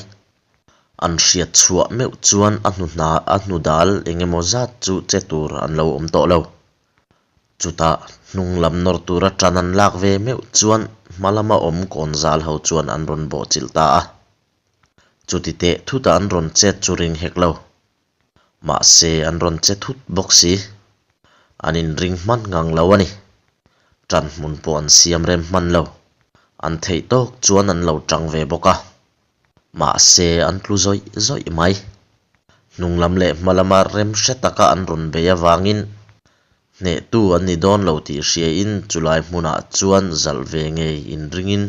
Speaker 1: An hriat chhuah meuh chuan a hnu hna a hnu dal eng emaw zat chu che tur an lo awm tawh lo. Chutah hnung lam nawr tura tan an lak ve meuh chuan hma lama awm kawn zal ho chuan an rawn bawhchilh ta a. Chuti teh thutah an rawn chet chu ring hek lo. Mahse, an rawn che thut bawk si. An inring hman ngang lo a ni. Ṭan hmun pawh an siam rem hman lo. An theih tawk chuan an lo ṭang ve bawk a. Mahse, an tlu zawih zawih mai. Hnung lam leh hma lama rem hre taka an rawn bei avangin hnehtu an ni dawn lo tih hriain chulai hmunah chuan zalh ve ngei inringin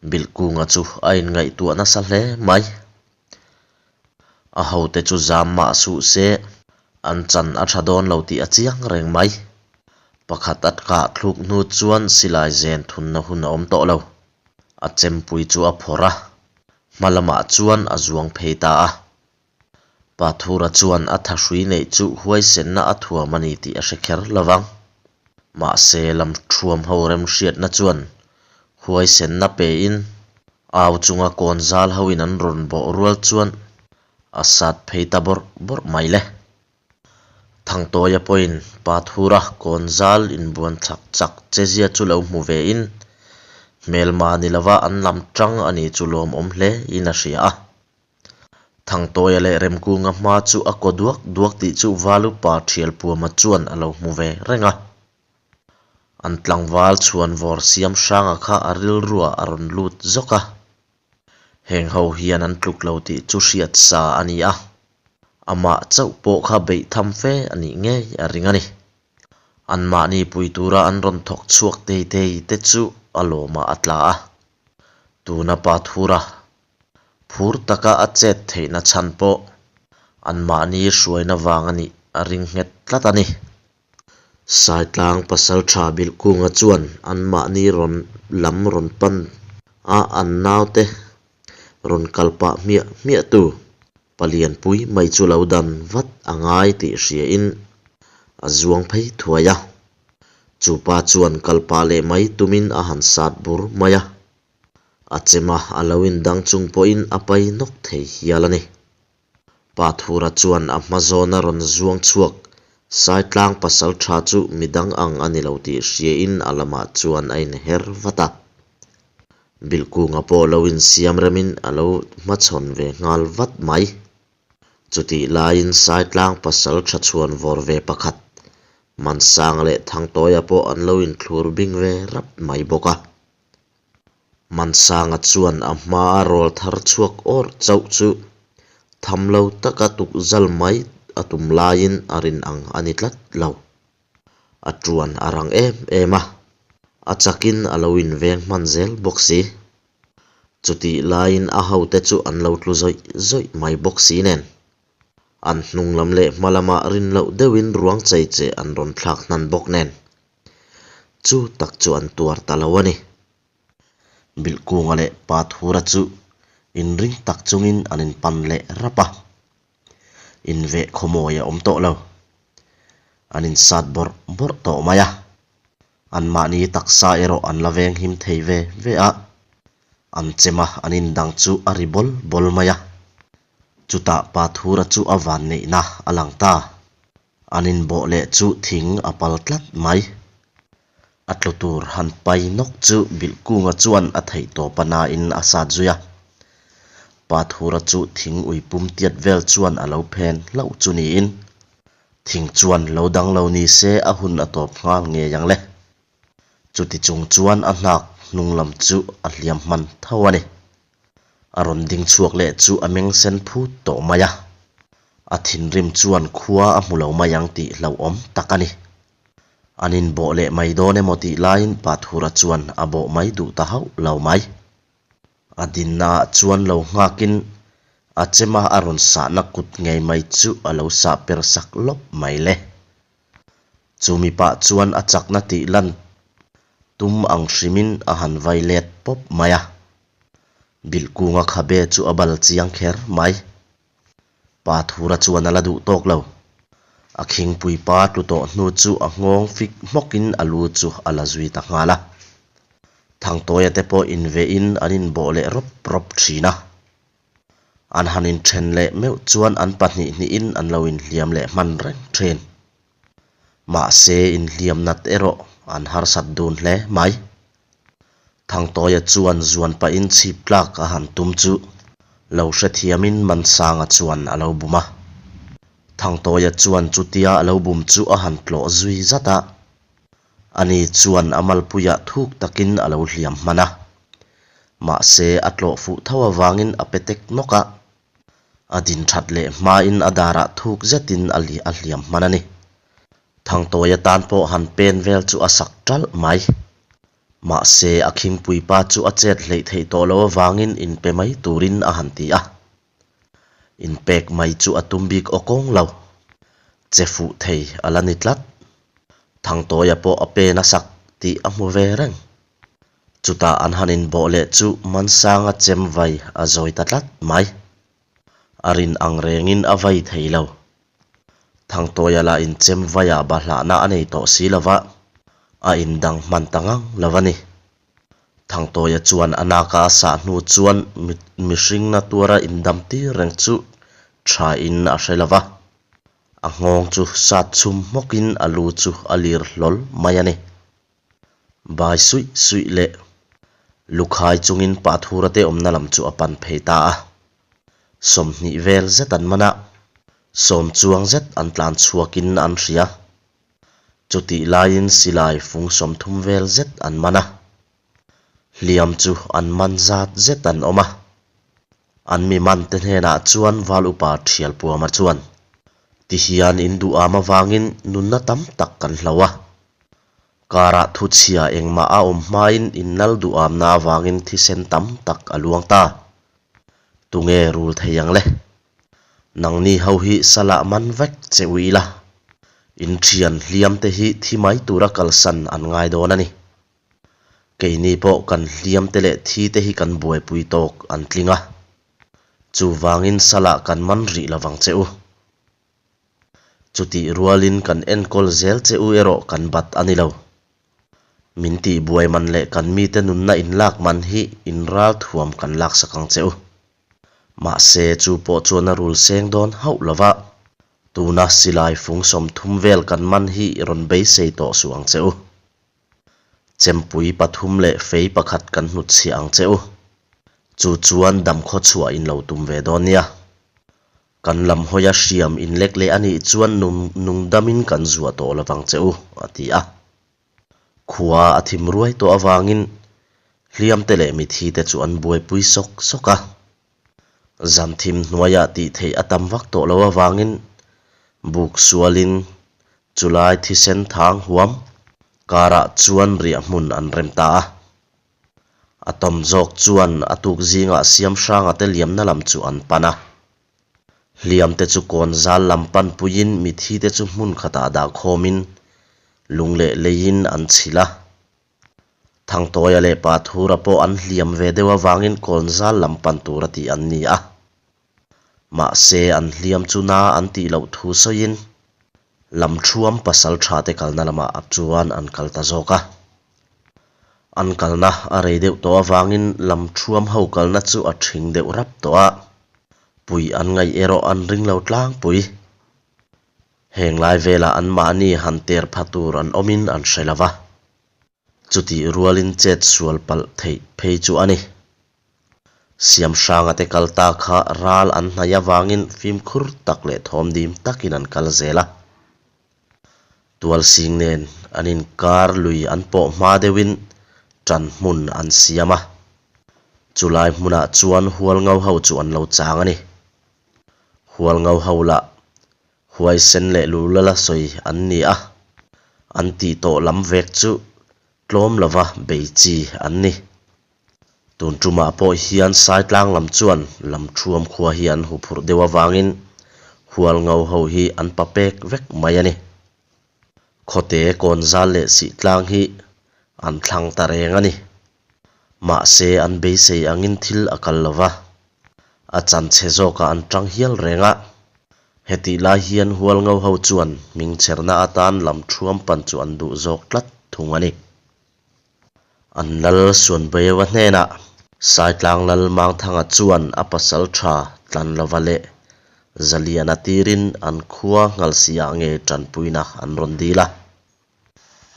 Speaker 1: Bilhkunga chu a inngaihtuah nasa hle mai. A hote chu zam mah suh se, an chan a tha dawn lo tih a chiang reng mai. Pakhat a kah thluk hnu chuan silai zen thunna hun a awm tawh lo. A chempui chu a phawrh a, hma lamah chuan a zuang phei ta a. Pathura chuan a thahrui neih chu huaisenna a thuam a ni tih a hre kher lo vang. Mahse, lam thuam ho remhriatna chuan huaisenna pein Au chunga kawn zal hoin an rawn bawh rual chuan a sat phei ta bawrh bawrh mai le. Thangtawia pawhin Pathura kawn zal inbuan chak chak che zia chu lo hmu vein hmelma ni lova an lam tang a ni chu lawmawm hle in a hria a. Thangtawia leh Remkunga hma chu a kaw duak duak tih chu Valupa Thialpuama chuan a lo hmu ve reng a. An tlangval chhuanvawr siam hranga kha a rilruah a rawn lut zawk a. Heng ho hian an tluk lo tih chu hriat sa a ni a, amah chauh pawh kha beih tham fe a nih ngei a ring a ni. Anmahni pui tura an rawn thawk chhuak tei tei te chu a lawmah a tla a. Tuna pa thura phur taka a chet theihna chhan pawh anmahni hruaina vang a nih a ring nghet tlat a ni. Saitlang Pasaltha Bilhkunga chuan anmahni rawn lam rawn pan a an naute rawn kal pah hmiah hmiah tu palianpui mai chu lo dan vat a ngai tih hriain a zuang phei thuai a. Chupa chuan kal pah leh mai tumin a han sat bur mai a. A chema a lo indang chung pawhin a pai nawk thei hial a ni. Pathura chuan a hma zawna rawn zuang chhuak Saitlang pasal tha chu midang ang a ni lo tih hriain a lamah chuan a inher vat a. Bilhkunga pawh lo insiam remin a lo hmachhawn ve nghal vat mai. Chutih laiin Saitlang pasal tha chhuan vawr ve pakhat, Mansanga leh Thangtawia pawh an lo inthlur bing ve rap mai bawk a. Mansanga chuan a hmaa rawl thar chhuak awr chauh chu tham lo taka tukzal mai a tum laiin a rin ang a ni tlat lo. A tuan a rang em em a, a chakin a lo inveng hman zel bawk si. Chutih laiin a hote chu an lo tlu zawih zawih mai bawk si nen. An hnung lam leh hma lamah rin loh deuhin ruang chei che an rawn thlak hnan bawk nen. Chu tak chu an tuar ta lo a ni. Bilhkunga leh Pathura chu inring tak chungin an inpan leh rap a. Inveh khawmawi a awm tawh lo. An insat bawrh bawrh tawh mai a. Anmahni taksa erawh an la veng him thei ve ve a. An chem a, an indang chu a ri bawl bawl mai a. Chutah Pathura chu a vanneihna a lang ta. An inbawh leh chu thing a pal tlat mai. A tlu tur han pai nawk chu Bilhkunga chuan a theih tawp a nain a sat zui a. Pathura chu thing ui pum tiat vel chuan a lo phen hlauh chu niin thing chuan lo dang lo ni se a hun a tawp nghal ngei ang le. Chuti chung chuan a hnak hnung lam chu a hliam hman tho a ni. A rawn ding chhuak leh chu a meng sen phut tawh mai a. A thinrim chuan khua a hmu lo mai ang tih hlauhawm tak a ni. An inbawh leh mai dawn emaw tih laiin Pathura chuan a bawh mai duh ta hauh lo mai. A dinnaah chuan lo nghakin a chema a rawn sahna kut ngei mai chu a lo sah per sak lawp mai le. Chu mipa chuan a chakna tih lan tum ang hrimin a han vai let pawp mai a. Bilhkunga khabe chu a bal chiang kher mai. Pa Thura chuan a la duh tawk lo. A khingpui pa tlu tawh hnu chu a nghawng fik hmawkin a lu chu a la zui ta nghal a. Thangtawia te pawh invehin an inbawh leh rawp rawp thin a. An han inthen leh meuh chuan an pahnih hnihin an lo inhliam leh hman reng thin. Mahse inhliam nat erawh an harsat dun hle mai. Thangtawia chuan zuan pahin chhip tlak a han tum chu lo hrethiamin Mansanga chuan a lo bum a. Thangtawia chuan chutia a lo bum chu a han tlawh zui zat a. Ani chuan a malpuiah thuk takin a lo hliam hman a. Mahse a tlawh fuh tho avangin a pe tek nawk a. A din that leh hmain a darah thuk zetin a a hliam hman a ni. Thangtawia tan pawh han pen vel chu a sak ṭalh mai. Mahse, a khingpuipa chu a chet hleih theih tawh loh avangin inpe mai turin a han ti a. Inpek mai chu a tum bik aw kawng lo. Che fuh thei a la ni tlat. Thangtawia pawh a pen a sak tih a hmu ve reng. Chutah an han inbawh leh chu Mansanga chem vai a zawi ta tlat mai. A rin ang rengin a vai thei lo. Thangtawia lah inchem vaiah bahlahna a nei tawh si lo va, a indang hman ta ngang lo a ni. Thangtawia chuan a naka a sah hnu chuan mihringna tuara indam tir reng chu thain a hre lo va. A nghawng chu sat chhum hmawkin a lu chu a lir hlawl mai a ni. Bai suih suih leh lukhai chungin Pathura te awmna lam chu a pan phei ta a. 20 vel zet an man a, sawm chuang zet an tlan chhuakin an hria. Chutih laiin silai fung 30 vel zet an man a, hliam chu an man zat zet an awm a. An mi man te hnenah chuan Val Upa Thialpuama chuan, Tihian in duh am avangin nunna tam tak kan hlo a. Karah thu chhia engmah a awm hmain in lal duh amna avangin thisen tam tak a luang ta. Tunge rul thei ang le? Nangni ho hi salah man vek che u ila. In thian hliam te hi thi mai tura kalsan an ngai dawn a ni. Keini pawh kan hliam te leh thi te hi kan buaipui tawk an tling a. Chuvangin salah kan man rih lovang che u. Chutih rualin kan enkawl zel che u erawh kan bat a ni lo. Min tih buai man leh kan mite nunna inlak man hi inral thuam kan laksak ang che u. Mahse, chu pawh chuan a rul seng dawn hauh lo va, tuna silai fung 30 vel kan man hi rawn beisei tawh suh ang che u. Chempui pathum leh fei pakhat kan hnutchhiah ang che u. Chu chuan damkhaw chhuah in lo tum ve dawn nia. Kan lam hawia hriam inlek leh a nih chuan nungdamin kan zuah tawh lovang che u, a ti a. Khua a thim ruai tawh avangin hliamte leh mithite chu an buaipui sawk sawk a. Zamthim hnuaiah tih theih a tam vak tawh loh avangin buk sualin chulai thisen thang huam karah chuan riah hmun an rem ta a. A tawm zawk chuan a tuk zingah siam hranga te liamna lam chu an pan a. Hliam te chu kawn zal lam pan puiin mithi te chu hmun khatah dah khawmin lung leh leiin an chhilh a. Thangtawia leh Pathura pawh an hliam ve deuh avangin kawn zal lam pan tura tih an ni a. Mahse an hliam chu na an tih loh thu sawiin Lamthuam pasal tha te kalna lamah chuan an kal ta zawk a. An kalna a rei deuh tawh avangin Lamthuam ho kalna chu a thing deuh rap tawh a, puih an ngaih erawh an ring lo tlangpui. Heng lai velah anmahni han ter pha tur an awmin an hre lo va. Chutih rualin chet sual palh theih phei chu a ni. Siamhranga te kal ta kha ral an hnaih avangin fimkhur tak leh thawm dim takin an kal zel a. Tualsing nen an inkar lui an pawh hma deuhin ṭan hmun an siam a. Chulai hmunah chuan Hualngo ho chu an lo chang a ni. Hualngo ho lah Huaisen leh Lulala sawi an ni a, an tih tawh lam vek chu tlawm lova bei chi an ni. Tun tumah pawh hian Saitlang lam chuan Lamthuam khua hi an huphurh deuh avangin Hualngo ho hi an pa pek vek mai a ni. Khawte Kawnzal leh Sihtlang hi an thlang ta reng a ni. Mahse an beisei angin thil a kal lo va, a chanchhe zawkah an tang hial reng a. Hetih lai hian Hualngo ho chuan hmingchherna atan Lamthuam pan chu an duh zawk tlat thung a ni. An lal Suanbeuva hnenah Saitlang lal Mangthanga chuan a pasal tha Tlanlova leh Zaliana tirin an khua Nghalsiah nge tanpuina an rawn dil a.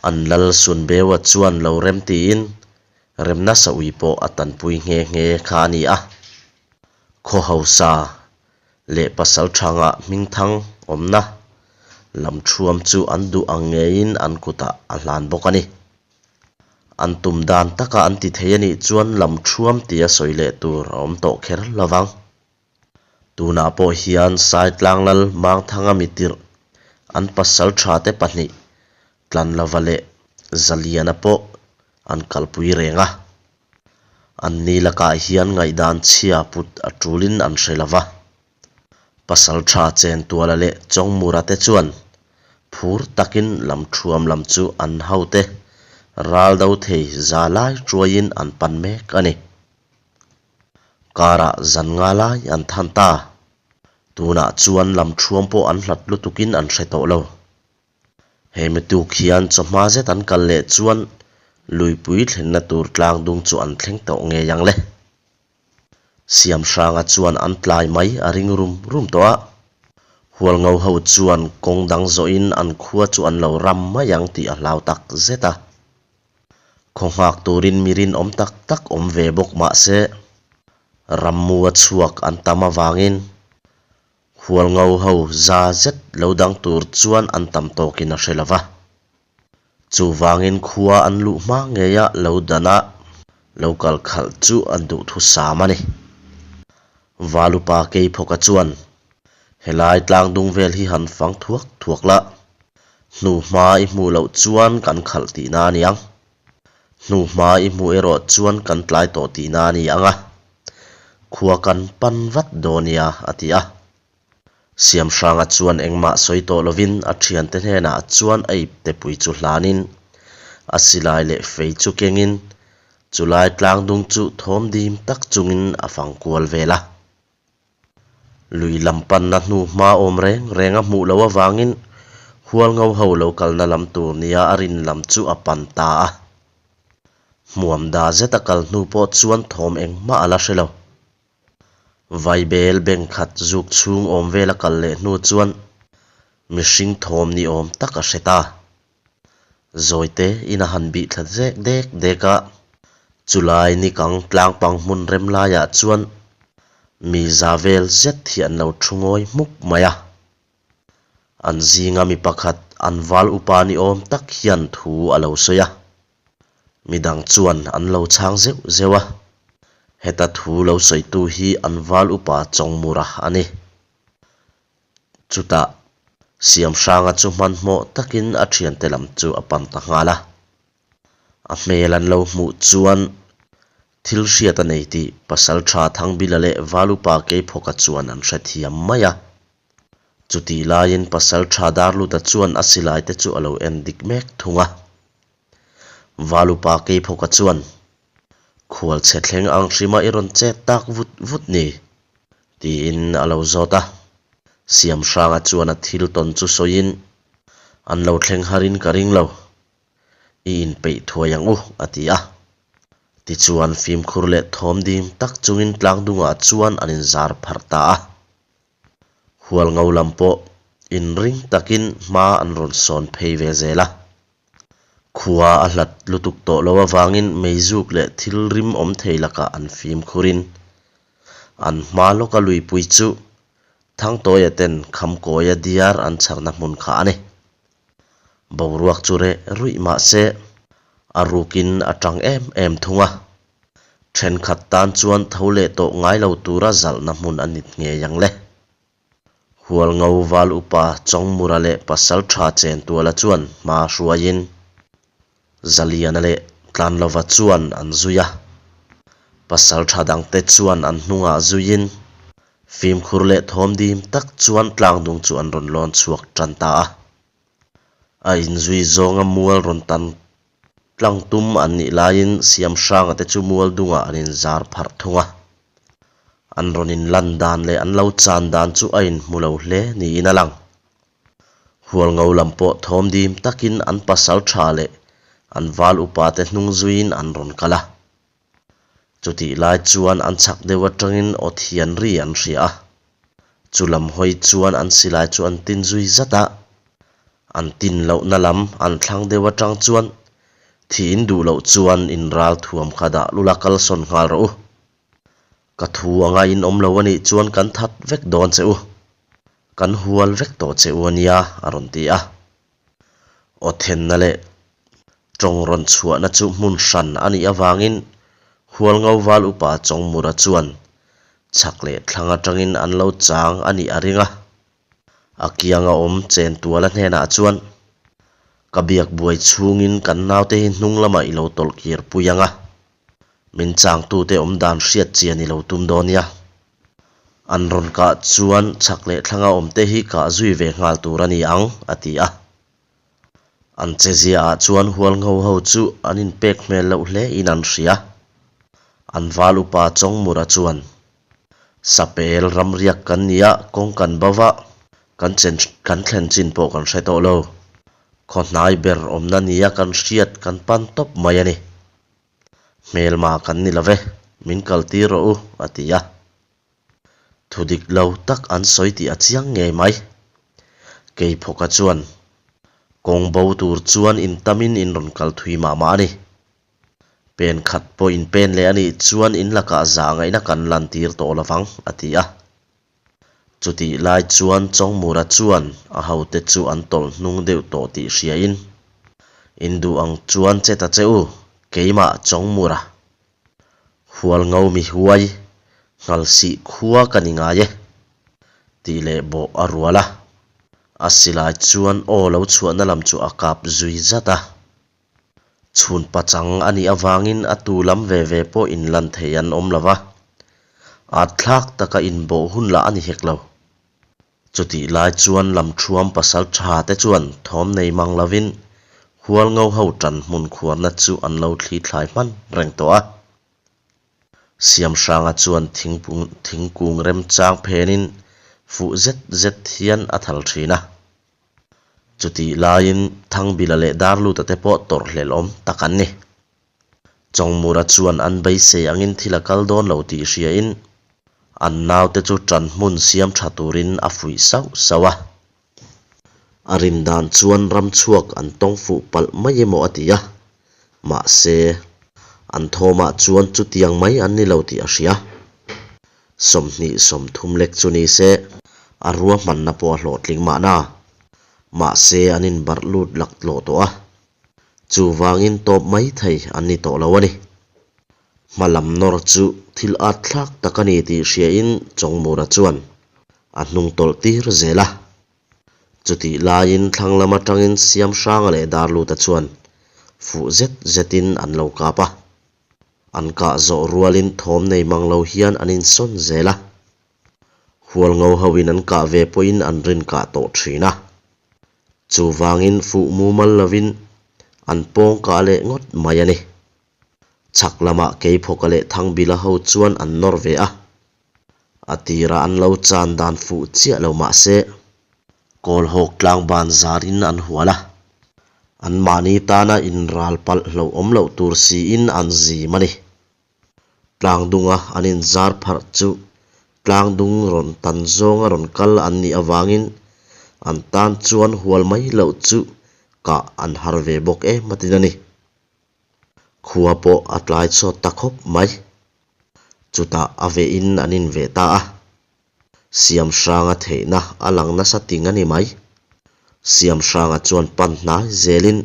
Speaker 1: An lal Sunbeua chuan lo rem tiin remna saui pawh a tanpui nghe nghe kha a ni a. Khaw hausa leh pasal thanga hmingthang awmna lam thuam chu an duh ang ngeiin an kutah a hlan bawk a ni. An tum dan taka an ti thei a nih chuan lam thuam tia sawi leh tur a awm tawh kher lovang. Tunah pawh hian Saitlang lal Mangthanga mitirh an pasal tha te pahnih Tlanlova leh Zaliana pawh an kalpui reng a. An ni lakah hian ngaihdan chhia put a tulin an hre lo va. Pasal tha Chentuala leh Chawngmura te chuan phur takin lamthuam lam chu an hote ral do thei za lai tuaiin an pan mek a ni. Karah zan nga lai an than ta. Tunah chuan lamthuam pawh an hlat lutukin an hre tawh lo. He mituk hian chawhma zet an kal leh chuan luipui thlenna tur tlang dung chu an thleng tawh ngei ang le. Siamhranga chuan an tlai mai a ring rum rum tawh a. Hualngo ho chuan kawng dang zawhin an khua chu an lo ram mai ang tih a hlau tak zet a. Khaw nghak turin mi rinawm tak tak awm ve bawk mah se. Rammua chhuak an tam avangin Hualngo ho za zet lo dang tur chuan an tam tawkin a hre lo va. Chuvangin khua an luh hma ngeia lo dana lo kal khalh chu an duhthusam a ni. Valupa Keiphawka chuan Helai tlangdung vel hi han fang thuak thuak la, hnuhma i hmuh loh chuan kan khalh tihna a ni ang. Hnuhma i hmuh erawh chuan kan tlai tawh tihna a ni ang a, khua kan pan vat dawn nia, a ti a. Siamhranga chuan engmah sawi tawh lovin a thiante hnenah chuan a iptepui chu hlanin a silai leh fei chu kengin chulai tlangdung chu thawm dim tak chungin a fang kual vel a. Lui lam panna hnu hma awm reng reng a hmuh loh avangin Hualngo ho lo kalna lam tur nia a rin lam chu a pan ta a. Hmuam da zet a kal hnu pawh chuan thawm engmah a la hre lo. Vaibel beng khat zuk chhung awm vel a kal leh hnu chuan mihring thawm ni awm tak a hre ta. Zawite in a han bih thla zek dek dek a, chulai nikang tlangpang hmun rem laiah chuan mi za vel zet hi an lo thu ngawi hmuk mai a. An zinga mi pakhat an val upa ni awm tak hian thu a lo sawi a, midang chuan an lo chhang zeuh zeuh a, heta thu lo sawitu hi an val upa Chawngmura a ni. Chutah, Siamhranga chu hmanhmawh takin a thiante lam chu a pan ta nghal a. A hmel an lo hmuh chuan thil hriat a nei tih Pasaltha Thangbila leh Valupa Keiphawka chuan an hrethiam mai a. Chutih laiin Pasaltha Darluta chuan a silai te chu a lo en dik mek thung a. Valupa Keiphawka chuan, Khualchhe thleng ang hrima i rawn chet tak vut vut ni? Tiin a lo zawt a. Siamhranga chuan a thil tawn chu sawiin, An lo thleng harin ka ring lo. I inpeih thuai ang u, a ti a. Tichuan fimkhur leh thawm ding tak chungin tlangdungah chuan an inzar pharh ta a. Hualngo lam pawh inring takin hma an rawn sawn phei ve zel a. Khua a hlat lutuk tawh lo avangin meizuk leh thil rim awm thei lakah an fimkhurin an hma lawka luipui chu Thangtawia ten Khamkawia diar an chharna hmun kha a ni. Boruak chu reh ruih mah se a rukin a tang em em thung a. Thenkhat tan chuan tho leh tawh ngai lo tura zalhna hmun a nit ngei ang le. Hualngo val upa Chawngmura leh pasal tha Chentuala chuan hma hruaiin Zaliana leh Tlanlova chuan an zui a. Pasal tha dangte chuan an hnungah zuiin fimkhur leh thawm dim tak chuan tlangdung chu an rawn lawn chhuak tan ta a. A inzui zawnga mual rawn tan tlang tum an nih laiin Siamhranga te chu mual dungah an inzar pharh thung a. An rawn inlan dan leh an lo chan dan chu a inhmu lo hle niin a lang. Hualngo lam pawh thawm dim takin an pasal tha leh an val upa te hnung zuiin an rawn kal a. Chutih lai chuan an chhak deuh atangin aw thian ri an hria a. Chu lam hawi chuan an silai chu an tin zui zat a. An tin lohna lam an thlang deuh atang chuan thiin duh loh chuan in ral thuam kha dah lula kalsawn nghal rawh u. Ka thu anga in awm lo a nih chuan kan that vek dawn che u. Kan hual vek tawh che u a nia a rawn ti a. Aw thenna leh tawng rawn chhuahna chu hmun hran a nih avangin Hualngo val upa Chawngmura chuan chhak leh thlang atangin an lo chang a nih a ring a. A kianga awm Chentuala hnenah chuan, Ka biak buai chhungin kan naute hi hnung lamah i lo tawlh kir pui ang a, min changtute awm dan hriat chian i lo tum dawn nia. An rawn kah chuan chhak leh thlanga awmte hi kah zui ve nghal tur a ni ang, a ti a. An cheziaah chuan Hualngo ho chu an inpek hmel loh hle in an hria. An val upa Chawngmura chuan, Sapel ramriak kan ni a, kawng kan bo va, kan chen kan thlen chin pawh kan hre tawh lo. Khaw hnai ber awmna nia kan hriat kan pan tawp mai a ni. Hmelma kan ni lo ve, min kaltir rawh u, a ti a. Thu dik lo tak an sawi tih a chiang ngei mai. Keiphawka chuan, Kawng bo tur chuan in tamin in rawn kal thui mah mah a ni. Pen khat pawh in pen leh a nih chuan in lakah zah ngaihna kan lantir tawh lovang, a ti a. Chutih lai chuan Chawngmura chuan a hote chu an tawlh hnung deuh tawh tih hriain, In duh ang chuan che ta che u, keimah Chawngmura. Hualngo mi huai, nghalsih khua ka ni ngai e, tih leh bawh a rual a. A silai chuan aw lo chhuahna lam chu a kap zui zat a. Chhun pachang a nih avangin a tu lam ve ve pawh inlan thei an awm lo va, at thlak taka inbawh hun lah a ni hek lo. Chutih lai chuan lamthuam pasal tha te chuan thawm nei mang lovin Hualngo ho tan hmun khuarna chu an lo thli thlai hman reng tawh a. Siamhranga chuan thingkung remchang phenin fuh zet zet hian a thal thin a. Chutih laiin Thangbila leh Darluta te pawh tawrhhlelh awm tak an ni. Chawngmura chuan an beisei angin thil a kal dawn lo tih hriain an naute chu ṭan hmun siam ṭha turin a fuih sauh sauh a. A rin dan chuan ram chhuak an tawng fuh palh mai emaw a ti a, mahse, an thawmah chuan chutiang mai an ni lo tih a hria. 20 30 lek chu ni se, a ruahmanna pawh a hlawhtling mahna. Mahse, an inbarh lut lak tlawh tawh a. Chuvangin tawp mai thei an ni tawh lo a ni. Hma lam nawr chu thil at thlak tak a ni tih hriain Chawngmura chuan a hnung tawlh tir zel a. Chutih laiin thlang lam atangin Siamhranga leh Darluta chuan fuh zet zetin an lo kap a. An kah zawh rualin thawm nei mang lo hian an insawn zel a. Hualngo hoin an kah ve pawhin an rin kah tawh thin a. Chuvangin fuh mumal lovin an pawng kah leh ngawt mai a ni. Chhak lamah Keiphawka leh Thangbila ho chuan an nawr ve a. A tirah an lo chan dan fuh chiah lo mah se, Kawlhawk tlangban zarin an hual a. Anmahni tana inral palh hlauhawm loh tur siin an zim a ni. Tlangdunga an inzar pharh chu tlangdung rawn tan zawnga rawn kal an nih avangin an tan chuan hual mai loh chu kah an har ve bawk em atin a ni. Khua pawh a tlai chhuat ta khawp mai. Chutah a vehin an inveh ta a. Siamhranga theihna a lang nasa ting a ni mai. Siamhranga chuan pan hnai zelin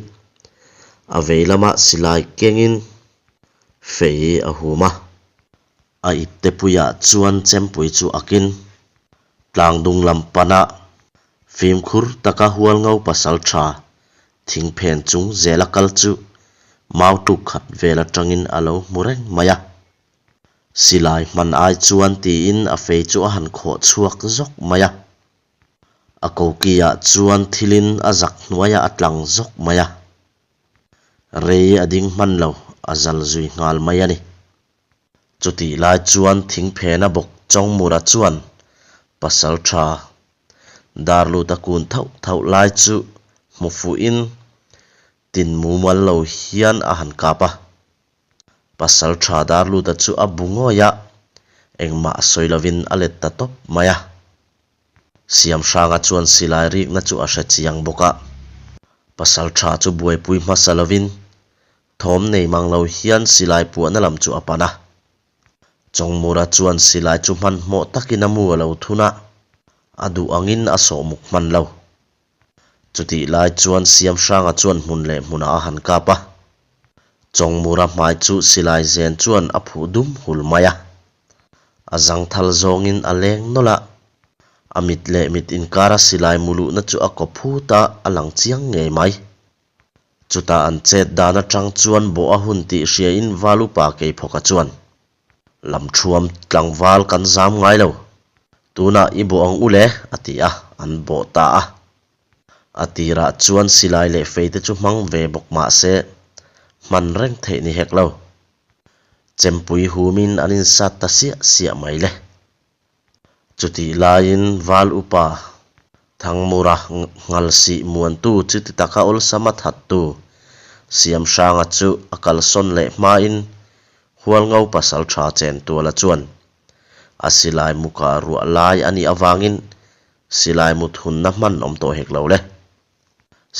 Speaker 1: a vei lama silai kengin fei a hum a. A ipte puiah chuan chempui chu akin tlangdung lam pana fimkhur taka hualngo pasal tha thingphen chung zela kal chu mau tuk khat vel atangin a lo hmu reng mai a. Silai hman ai chuan tiin a fei chu a han khawh chhuak zawk mai a. A kokiah chuan thilin a zak hnuaiah a tlang zawk mai a. Rei a ding hman lo, a zal zui nghal mai a ni. Chutih lai chuan thingphena bawk Chawngmura chuan pasal tha Darlut a kun thauh thauh lai chu hmu fuhin tin mumal lo hian a han kap a. Pasal tha Darluta chu a bu ngawih a, engmah a sawi lovin a let ta tawp mai a. Siamhranga chuan silai rikna chu a hre chiang bawk a. Pasal tha chu buaipui hmasa lovin thawm nei mang lo hian silai puahna lam chu a pan a. Chawngmura chuan silai chu hmanhmawh takin a mu a lo thun a, a duh angin a sawhmuk hman lo. Chutih lai chuan Siamhranga chuan hmun leh hmunah a han kap a. Chawngmura hmai chu silai zen chuan a phuh dum hul mai a. A zangthal zawngin a leng nawlh a. A mit leh mit inkara silai muluhna chu a kaw phut a, a lang chiang ngei mai. Chutah an chet dan atang chuan bawh a hun tih hriain Valupa Keiphawka chuan, Lamthuam tlangval kan zam ngai lo. Tunah i bawh ang u le, a ti a, an bawh ta a. A tirah chuan silai leh fei te chu hmang ve bawk mah se, hman reng theih ni hek lo. Chempui humin an insat ta siah siah mai le. Chutih laiin Val Upa Thangmura nghalsih muantu chuti taka awlsam a thattu Siamhranga chu a kalsawn leh hmain Hualngo pasal tha Chentuala chuan a silai mu kah ruah lai a nih avangin silai mut hunna hman awm tawh hek lo le.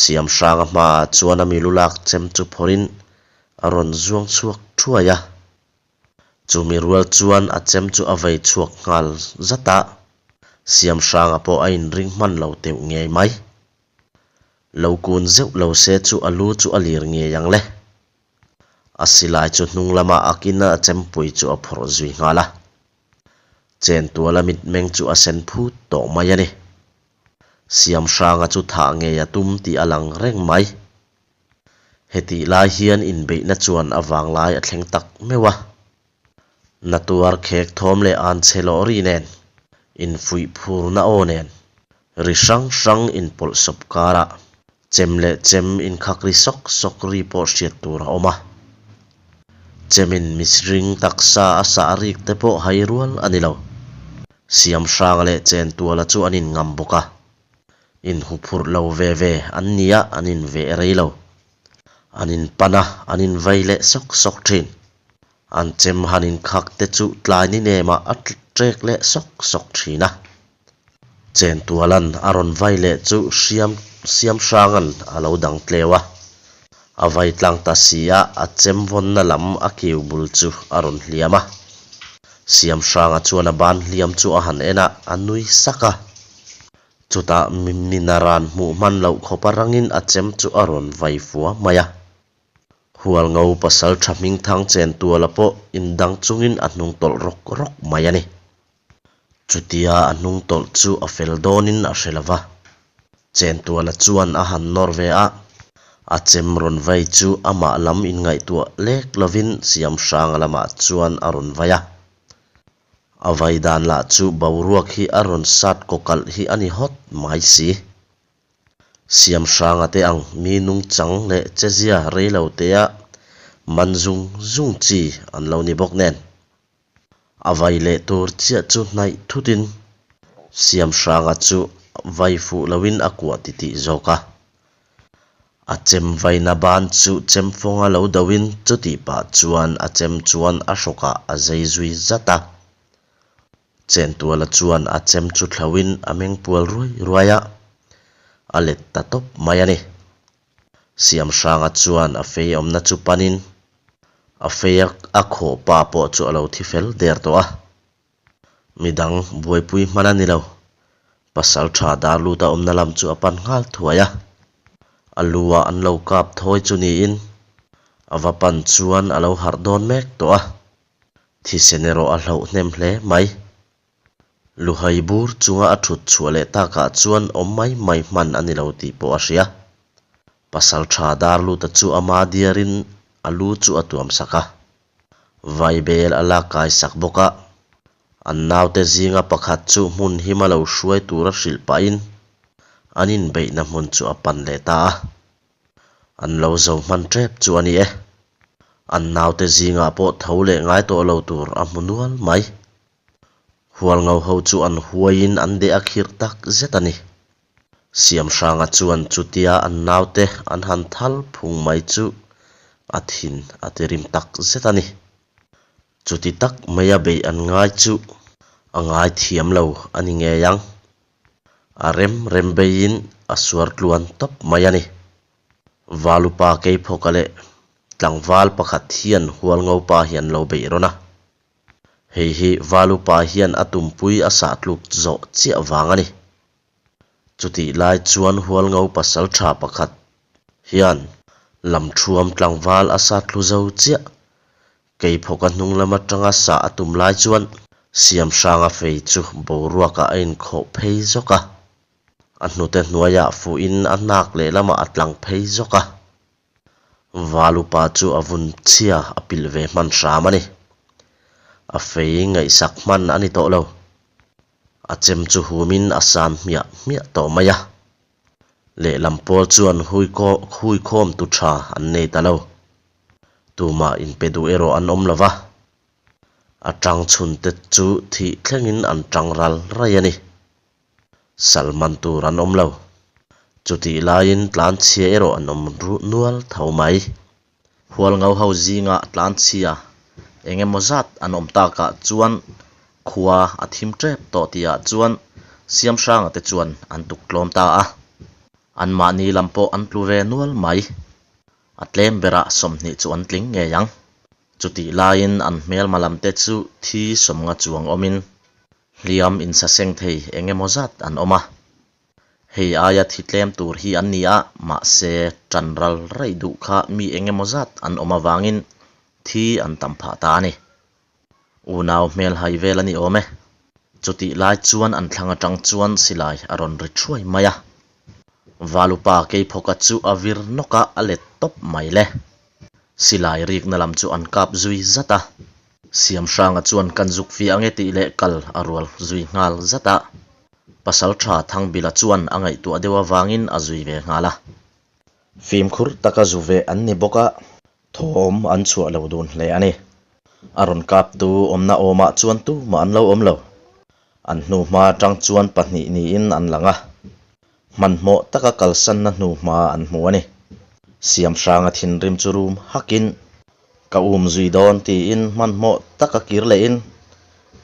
Speaker 1: Siamhranga hmaah chuan a milu lak chem chu phawrhin A rawn zuang chhuak thuai a. Chumi rual chuan a chem chu a vei chhuak nghal zat a, Siamhranga pawh a inring hman lo teuh ngei mai. Lo kun zeuh lo se chu a lu chu a lir ngei ang le. A silai chu hnung lamah a kin a chempui chu a phawrh zui nghal a. Chentuala mitmeng chu a sen phut tawh mai a ni. Siamhranga chu thah ngei a tum tih a lang reng mai. Hetih lai hian inbeihna chuan a vanglai a thleng tak meuh a. Natuar khek thawm leh an chhe lawh ri nen, infuih phurna aw nen, ri hrang hrang inpawlh sawp karah chem leh chem inkhak ri sawk sawk ri pawh hriat tur a awm a. Chemin mihring taksa a sah rik te pawh hai rual a ni lo. Siamhranga leh Chentuala chu an inngam bawk a. Inhuphurh lo ve ve an nia an inveh rei lo. An inpan a, an invei leh sawk sawk thin. An chem han inkhak te chu tlai ni nemah a trek leh sawk sawk thin a. Chentualan a rawn vai leh chu hriam Siamhrangan a lo dang tleu a. A vai tlang ta si a, a chem vawnna lam a kiu bul chu a rawn hliam a. Siamhranga chuan a ban hliam chu a han en a, a nui sak a. Chutah Minaran hmuh hman loh khawpa rangin a chem chu a rawn vai fua mai a. Hualngo pasal tha hmingthang Chentuala pawh indang chungin a hnung tawlh rawk rawk mai a ni. Chutia a hnung tawlh chu a fel dawnin a hre lo va. Chentuala chuan a han nawr ve a, a chem rawn vai chu amah lam inngaihtuah lek lovin Siamhranga lamah chuan a rawn vai a. A vai dan lah chu boruak hi a rawn sat kawkalh hi a ni hawt mai si. Siamhranga te ang mi nungchang leh chezia rei lo tea man zung zung chi an lo ni bawk nen. A vai leh tur chiah chu hnaih thutin Siamhranga chu vai fuh loin a kuah titih zawk a. A chem vaina ban chu chem fawnga lo doin chutih pah chuan a chem chuan a hrawkah a zei zui zat a. Chentuala chuan a chem chu thlauhin a meng pual ruai ruai a, a let ta tawp mai a ni. Siamhranga chuan a fei awmna chu panin a fei a khawh pa pawh chu a lo thi fel der tawh a. Midang buaipui hman a ni lo. Pasal tha dar lut a awmna lam chu a pan nghal thuai a. A lu ah an lo kap thawi chu niin a va pan chuan a lo harh dawn mek tawh a. Thisen erawh a hlauh hnem hle mai. Luhai bur chunga a thut chhuah leh takah chuan awm mai mai hman a ni lo tih pawh a hria. Pasal tha dar luta chu ama diarin a lu chu a tuam sak a. Vaibel a lak kai sak bawk a. An naute zinga pakhat chu hmun hima lo hruai tura hrilh pahin an inbeihna hmun chu a pan leh ta a. An lo zo hman tep chu a ni e. An naute zingah pawh tho leh ngai tawh lo tur a hmu nual mai. Hualngo ho chu an huaiin an deh a khirh tak zet a ni. Siamhranga chuan chutia an naute an han thal phung mai chu a thin a ti rim tak zet a ni. Chuti tak maia beih an ngai chu a ngai thiam lo a ni ngei ang. A rem rem beiin a suar tluan tawp mai a ni. Valupa Keiphawka leh tlangval pakhat hian Hualngopa hi an lo beih rawn a. Hei hi Valupa hian a tumpui a sah tluk zawh chiah vang a ni. Chutih lai chuan Hualngo pasal tha pakhat hian lamthuam tlangval a sat thlu zo chiah. Keiphawka hnung lam atanga sah a tum lai chuan Siamhranga fei chu boruakah a inkhawh phei zawk a. A hnute hnuaiah fuhin a hnak lehlamah a tlang phei zawk a. Valupa chu a vun chhia a pilh ve hman hram a ni. A fei ngaihsak hman a ni tawh lo. A chem chu humin a san hmiah hmiah tawh mai a. Lehlam pawl chuan huikhawm tu tha an nei ta lo. Tumah inpe duh erawh an awm lo va. A tang chhunte chu thih thlengin an tang ral raih a ni. Sal man tur an awm lo. Chutih laiin tlanchhia erawh an awm nual tho mai. Hualngo ho zingah tlanchhia eng emaw zat an awm takah chuan khua a thim tep tawh tihah chuan Siamhranga te chuan an tuk tlawm ta a. Anmahni lam pawh an tlu ve nual mai. A tlem berah 20 chu an tling ngei ang. Chutih laiin an hmelma lamte chu thi 50 chuang awmin hliam insaseng thei eng emaw zat an awm a. Hei aia thi tlem tur hi an ni a, mahse tan ral raih duh kha mi eng emaw zat an awm avangin thi an tam phah ta a ni. Unau hmel hai vel a ni awm e. Chutih lai chuan an thlang atang chuan silai a rawn ri thuai mai a. Valupa Keiphawka chu a vir nawk a, a let tawp mai le. Silai rikna lam chu an kap zui zat a. Siamhranga chuan kan zuk fi ange tih leh kal a rual zui nghal zat a. Pasaltha Thangbila chuan a ngaihtuah deuh avangin a zui ve nghal a. Fimkhur taka zu ve an ni bawk a, thawm an chhuah lo dun hle a ni. A rawn kaptu awmna awmah chuan tumah an lo awm lo. An hnuhma atang chuan pahnih niin an lang a. Hmanhmawh taka kalsanna hnuhma an hmu a ni. Siamhranga thinrim chu rum hakin, Ka um zui dawn tiin hmanhmawh taka kir lehin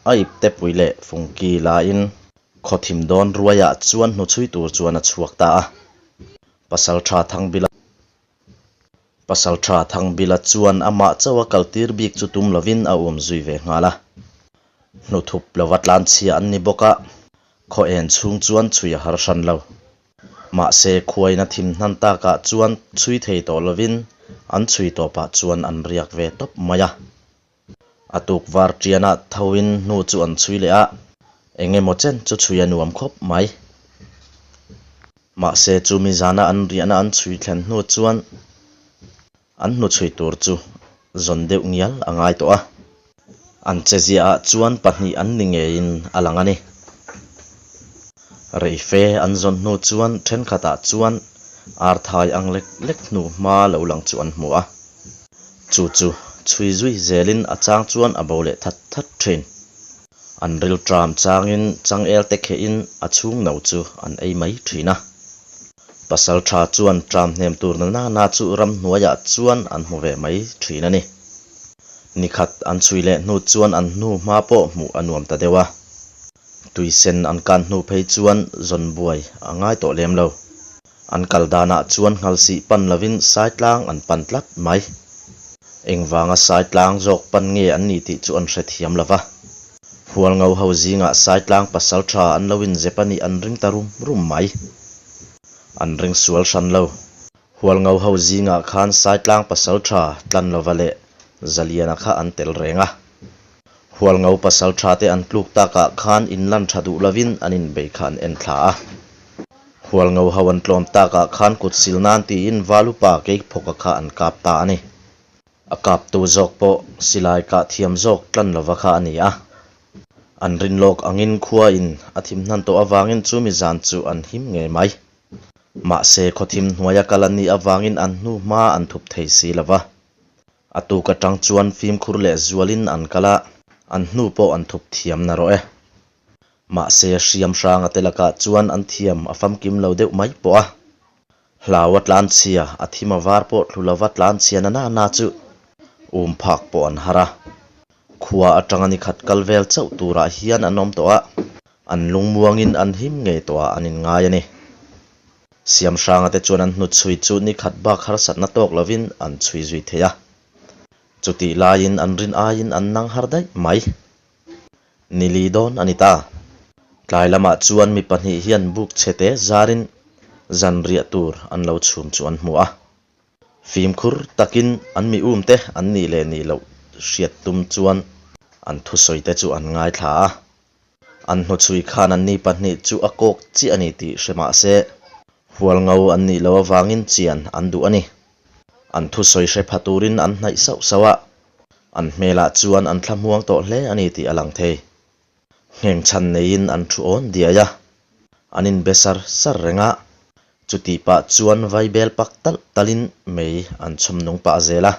Speaker 1: a ipte pui leh fungki lain khawthim dawn ruaiah chuan hnuchhui tur chuan a chhuak ta a. Pasaltha Thangbila Pasaltha Thangbila chuan amah chauh a kaltir bik chu tum lovin a um zui ve nghal a. Hnuthup lova tlanchhia an ni bawk a, khaw en chhung chuan chhui a har hran lo. Mahse, khuaina thim hnan takah chuan chhui thei tawh lovin an chhui tawpah chuan an riak ve tawp mai a. A tuk var ṭianah thoin hnu chu an chhui leh a, eng emaw chen chu chhui a nuam khawp mai. Mahse, chumi zana an riahna an chhui thlen hnu chuan an hnuchhui tur chu zawn deuh ngial a ngai tawh a. An che ziahah chuan pahnih an ni ngeiin a lang a ni. Reife an zawn hnu chuan thenkhatah chuan arthai ang lek lek hnu hma lo lang chu an hmu a. Chu chu chhui zui zelin a chang chuan a bo leh that that thin. An ril tram changin changel te khehin a chhung no chu an ei mai thin a. Pasal tha chuan tram hnem tur na na na chu ramhnuaiah chuan an hmu ve mai thin a ni. Nikhat an chhui leh hnu chuan an hnu hma pawh hmuh a nuam ta deuh a. Tuisen an kan hnu phei chuan zawn buai a ngai tawh lem lo. An kal danah chuan nghalsih pan lovin Saitlang an pan tlat mai. Engvanga Saitlang zawk pan nge an ni tih chu an hrethiam lo va. Hualngo ho zingah Saitlang pasal tha an lo inzep a nih an ring ta rum rum mai. An ring sual hran lo. Hualngo ho zingah khan Saitlang pasal tha Tlanlova leh Zaliana kha an tel reng a. Hualngo pasal tha te an tluk takah khan inlan tha duh lovin an inbei kha an en thla a. Hualngo ho an tlawm takah khan kut sil nan tiin Valupa Keiphawka kha an kap ta a ni. A kaptu zawk pawh silai kah thiam zawk tlan lova kha a ni a. An rin lawk angin khua in a thim hnan tawh avangin chumi zan chu an him ngei mai. Mahse khawthim hnuaia kal an nih avangin an hnu hma an thup thei si lova. A tuk atang chuan fimkhur leh zualin an kal a, an hnu pawh an thup thiam na rawh e. Mahse hriam hranga te lakah chuan an thiam a famkim lo deuh mai pawh a. Hlau a tlanchhia, a thim a var pawh thlu lova tlanchhia na na na chu um phak pawh an har a. Khua atanga ni khat kal vel chauh turah hian an awm tawh a, an lungmuangin an him ngei tawh ah an inngai a ni. Siamhranga te chuan an hnutchhui chu ni khat bak harsatna tawk lovin an chhui zui thei a. Chutih laiin an rin aiin an nang har daih mai. Ni li dawn a ni ta. Tlai lamah chuan mi pahnih hian buk chhe te zarin zan riah tur an lo chhum chu an hmu a. Fimkhur takin an mi um te an nih leh nih loh hriat tum chuan an thusawi te chu an ngaithla a. An hnuchhui khan an ni pahnih chu a kawk chiah a ni tih hre mah se, hualngo an nih loh avangin chian an duh a ni. An thusawi hre pha turin an hnaih sauh sauh a, an hmelah chuan an thlahmuang tawh hle a ni tih a lang thei. Ngheng chhan neiin an thu awn diai a, an inbe sar sar reng a, chutih pah chuan vaibel pak talh talhin mei an chhawm nung pah zel a.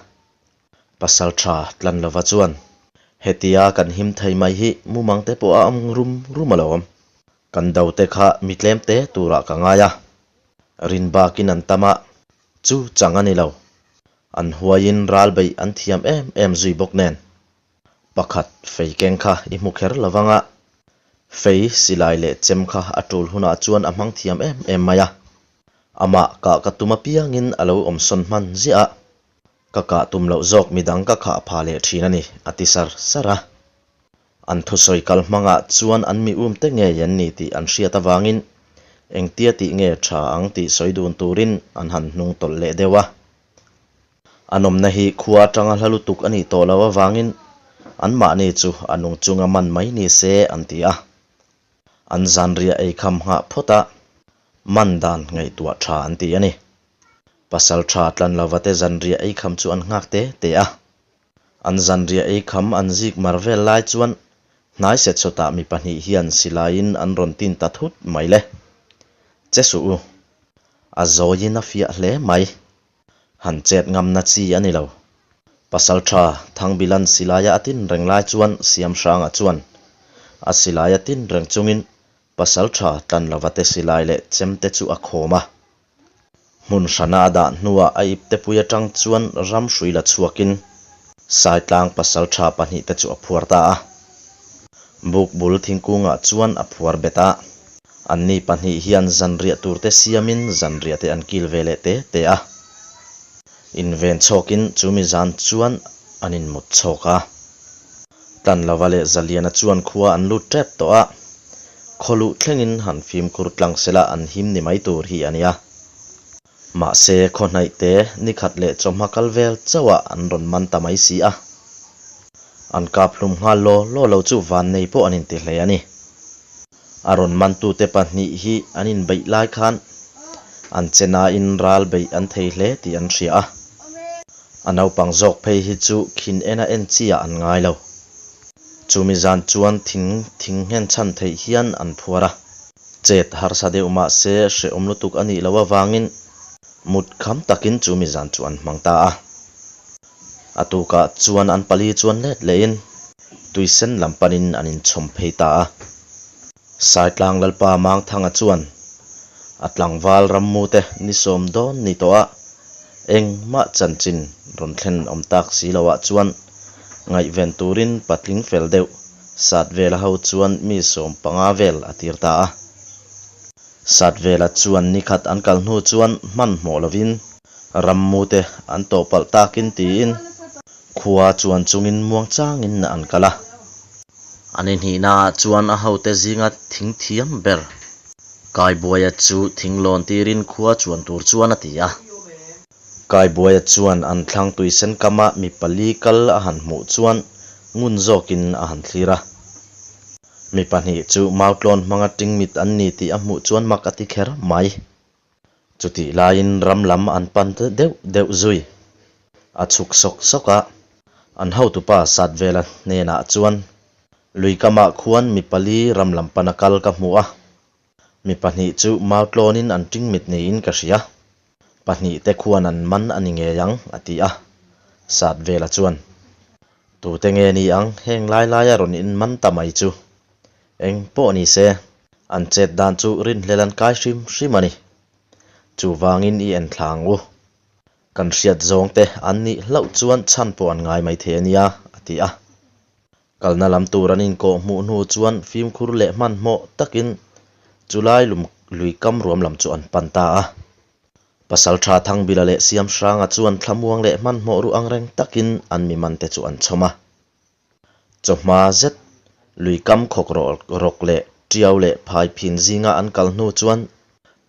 Speaker 1: Pasal tha tlan lova chuan, Hetia kan him thei mai hi mumang te pawh a awm rum rum alawm. Kan do te kha mi tlem te turah ka ngai a, rin bakin an tam a, chu chang a ni lo. An huaiin ral beih an thiam em em zui bawk nen. Pakhat, fei keng kha i hmu kher lo vang a, fei silai leh chem kha a tul hunah chuan a hmang thiam em em mai a. Amah kah ka tum apiangin a lo awmsawn hman ziah a. Ka kah tum loh zawk midang ka khah pha leh thin a ni, a ti sar sar a. An thusawi kal hmangah chuan an mi um te ngei an ni tih an hriat avangin engtia tih nge tha ang tih sawi dun turin an han hnung tawlh leh deuh a. An awmna hi khua atanga hla lutuk a nih tawh loh avangin anmahni chu a nung chunga man mai ni se an ti a. An zanriah eikham nghah phawt a, man dan ngaihtuah tha an ti a ni. Pasal tha tlan lova te zanriah eikham chu an nghak te te a. An zanriah eikham an zik mar vel lai chuan hnai set sawtah mi pahnih hian silaiin an rawn tin ta thut mai le. Che suh u. A zawiin a fiah hle mai. Han chet ngamna chi a ni lo. Pasal tha Thangbilan silaia a tin reng lai chuan Siamhranga chuan a silaia tin reng chungin Pasal tha Tlanlovate silai leh chemte chu a khawm a. Hmun hrana a dah hnuah a iptepui atang chuan ram hrui la chhuakin Saitlang pasal tha pahnihte chu a phuar ta a. Buk bul thingkungah chuan a phuar bet a. Anni pahnih hian zanriah turte siamin zanriah te an kil ve leh te te a. Inven chhawkin chumi zan chuan an inmut chhawk a. Tlanlova leh Zaliana chuan khua an lut tep tawh a, khaw luh thlengin han fimkhur tlang sela an him ni mai tur hi a nia. Mahse, khaw hnaih te nikhat leh chawhma kal vel chauhah an rawn man ta mai si a. An kap hlum nghal law law lo chu van nei pawh an inti hle a ni. A rawn mantute pahnih hi an inbeih lai khan an che nain ral beih an thei hle tih an hria a. A naupang zawk phei hi chu khin ena en chiah an ngai lo. Chumi zan chuan thing thing nghen chhan theih hian an phuar a. Chet harsa deuh mah se hrehawm lutuk a nih loh avangin mut kham takin chumi zan chu an hmang ta a. A tukah chuan an pali chuan let lehin tuisen lam panin an inchhawm phei ta a. Saitlang Lalpa Mangthanga chuan a tlangval rammute ni sawm dawn ni tawh a, engmah chanchin rawn thlen awm tak si loah chuan ngaihven turin patling fel deuh sat vela ho chuan mi 15 vel a tir ta a. Sat vela chuan nikhat an kal hnu chuan hmanhmawh lovin Rammute an tawh palh takin tiin khua chuan chungin muang changin an kal a. A ni hnihnaah chuan a hote zinga thing thiam ber Kaibuaia chu thing lawn tirin khua chuan tur chuan a ti a. Kaibuaia chuan an thlang tuisen kama mi pali kal a han hmuh chuan ngun zawkin a han thlir a. Mi pahnih chu mautlawn hmanga tingmit an ni tih a hmuh chuan mak a ti kher mai. Chutih laiin ram lam an pan deuh deuh zui. A chhuk sawk sawk a, an hotupa Satvela hnenah chuan, Lui kamah khuan mi pali ram lam pana kal ka hmu a, mi pahnih chu mau tlawnin an tingmit niin ka hria. Pahnih te khuan an man a ni ngei ang, a ti a. Satvela chuan, Tute nge ni ang heng lai laia rawn inman ta mai chu? Eng pawh ni se, an chet dan chu rinhlel an kai hrim hrim a ni. Chuvangin i en thla ang u. Kan hriat zawng te an nih hlauh chuan chhan pawh an ngai mai thei a nia, a ti a. Kalna lam tur an inkawh hmuh hnu chuan fimkhur leh hmanhmawh takin chulai lui kam ruam lam chu an pan ta a. Pasalṭha Thangbila leh Siamhranga chuan thlamuang leh hmanhmawh ru angreng takin an mi mante chu an chhawm a. Chawhma zet lui kam khawk rawk leh ṭiau leh phai phin zinga an kal hnu chuan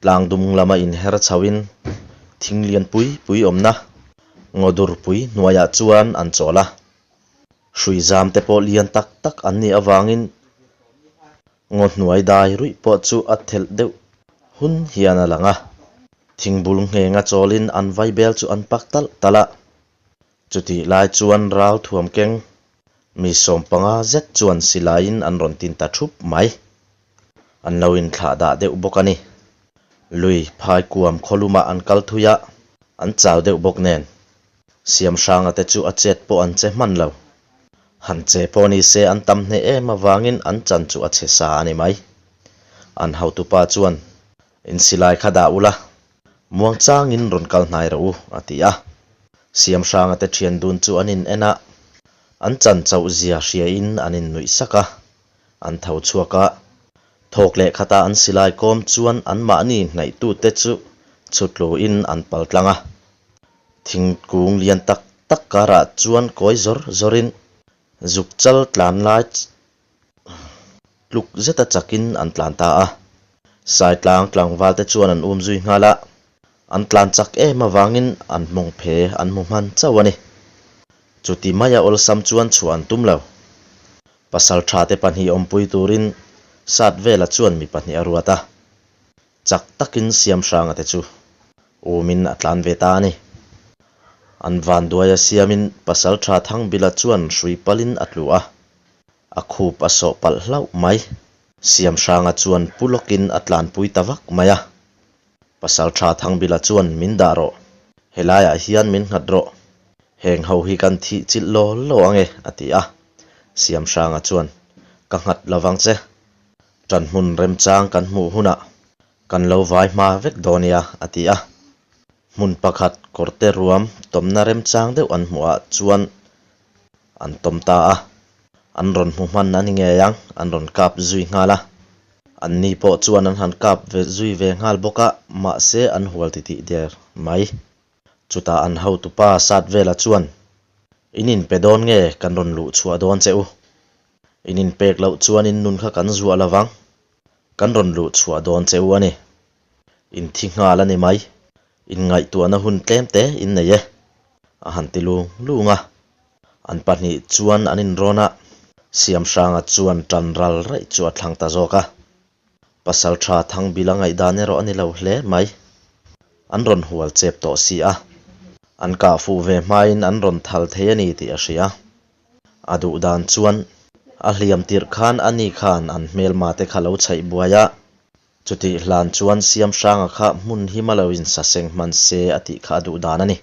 Speaker 1: tlang dum lama inher chhoin thing lian pui pui awmna ngaw dur pui hnuaiah chuan an chawl a. Hrui zam te pawh lian tak tak an nih avangin ngaw hnuai dai ruih pawh chu a thelh deuh hun hian a lang a. Thingbul nghenga chawlin an vaibel chu an pak talh talh a. Chutih lai chuan ral thuam keng mi 15 zet chuan silaiin an rawn tin ta thup mai. An lo inthlah dah deuh bawk a ni. Lui phai kuam khawlumah an kal thui a, an chau deuh bawk nen. Siamhranga te chu a chet pawh an che hman lo. Han che pawh ni se an tam hneh em avangin an chan chu a chhe sa a ni mai. An hotupa chuan, In silai kha dah ula, muang changin rawn kal hnai rawh u, a ti a. Siamhranga te thian dun chu an in en a, an chan chauh zia hriain an in nuih sak a, an tho chhuak a. Thawk leh khata an silai kawm chuan anmahni hnaihtute chu chhutluin an pal tlang a. Thingkung lian tak tak karah chuan kawi zawr zawrin zuk chal tlan lai tluk zeta chakin an tlan ta a. Saitlang tlangvalte chuan an um zui nghal a, an tlan chak em avangin an hmawng phe an hmu hman chauh a ni. Chuti maia awlsam chuan chhuah an tum lo. Pasal thate pahnih awmpui turin Satvela chuan mi pahnih a ruat a. Chak takin Siamhranga te chu umin a tlan ve ta a ni. An vanduaia siamin pasal tha Thangbila chuan hrui palin a tlu a, a khup a sawh palh hlauh mai. Siamhranga chuan pu lawkin a tlanpui ta vak mai a. Pasal tha Thangbila chuan min dah rawh, helaiah hian min nghat rawh, heng ho hi kan thih chilh law law ange a ti a. Siamhranga chuan ka nghat lovang che. Ṭan hmun remchang kan hmuh hunah kan lo vai hma vek dawn nia, a ti a. Hmun pakhat kawrte ruam tawmna remchang deuh an hmuhah chuan an tawm ta a. An rawn hmu hman a ni ngei ang, an rawn kap zui nghal a. Anni pawh chuan an han kap ve zui ve nghal bawk a, mahse an hual titih der mai. Chutah an hotupa Satvela chuan, In inpe dawn nge kan rawn luh chhuah dawn che u? In inpek loh chuan in nun kha kan zuah lo vang. Kan rawn luh chhuah dawn che u a ni. In thi nghal a ni mai. In ngaihtuahna hun tlem te in nei e. A han ti lung lung a. An pahnih chuan an inrawn a, Siamhranga chuan tan ral raih chu a thlang ta zawk a. Pasal tha Thangbila ngaihdan erawh a ni lo hle mai. An rawn hual chep tawh si a. An kah fuh ve hmain an rawn thal thei a ni tih a hria. A duh dan chuan a hliam tirh khan a ni khan an hmelma te kha lo chhaih buai a, chutih hlan chuan Siamhranga kha hmun him a lo insaseng hman se a tih kha a duh dan a ni.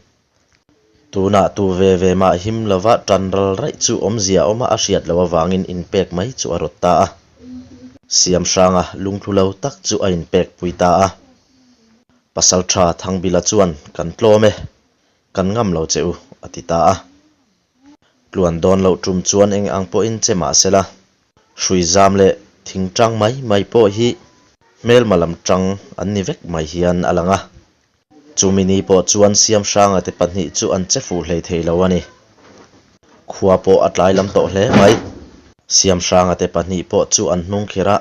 Speaker 1: Tunah tu ve ve mah him lova tan ral raih chu awmzia awma a hriat loh avangin inpek mai chu a rawt ta a. Siamhranga lungthlu lo tak chu a inpek pui ta a. Pasaltha Thangbila chuan kan tlawm e, kan ngam lo che u a ti ta a. Tluan dawn loh tum chuan eng ang pawhin che mah sela, hrui zam leh thing tang mai mai pawh hi hmelma lam tang an ni vek mai hian a lang a. Chumi ni pawh chuan Siamhranga te pahnih chu an che fuh hlei thei lo a ni. Khua pawh a tlai lam tawh hle mai. Siamhranga te pahnih pawh chu an hnung khirh a,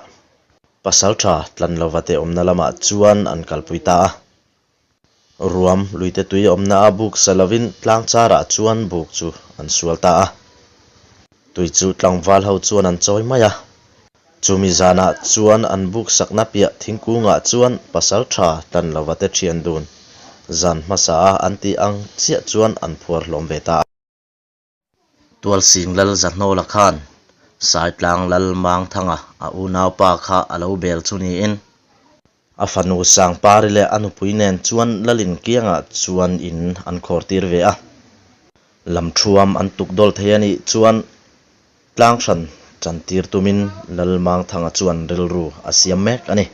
Speaker 1: Pasaltha Tlanlova te awmna lamah chuan an kalpui ta a. Ruam luite tui awmna a buk sa lovin tlang charah chuan buk chu an sual ta a. Tui chu tlangval ho chuan an chawi mai a. Chumi zanah chuan an buk sakna piah thingkungah chuan pasal tha tan lova te thian dun zan hmasa a an tih ang chiah chuan an phuar hlawm ve ta a. Tualsing Lal Zahnawla khan Saitlang Lal Mangthanga a unaupa kha a lo bel chu niin a fanu Sangpari leh a nupui nen chuan Lalin kiangah chuan in an khawr tir ve a. Lamthuam an tuk dawl thei a nih chuan tlang hran chantir tumin Lal Mangthanga chuan rilru a siam mek a ni.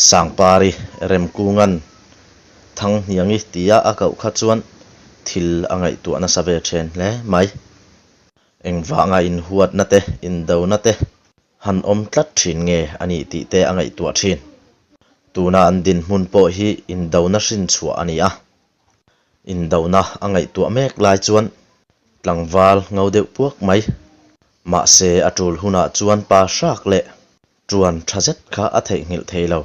Speaker 1: Sangpari Remkunga'n Thanghniangi tia a koh kha chuan thil a ngaihtuah nasa ve then hle mai. Engvanga inhuatna te, indona te han awm tlat thin nge a nih tih te a ngaihtuah thin. Tuna an dinhmun pawh hi indona hrin chhuah a ni a. Indona a ngaihtuah mek lai chuan tlangval ngo deuh puak mai. Mahse a tul hunah chuan pa hrak leh Ṭuan ṭha zet kha a theihnghilh thei lo.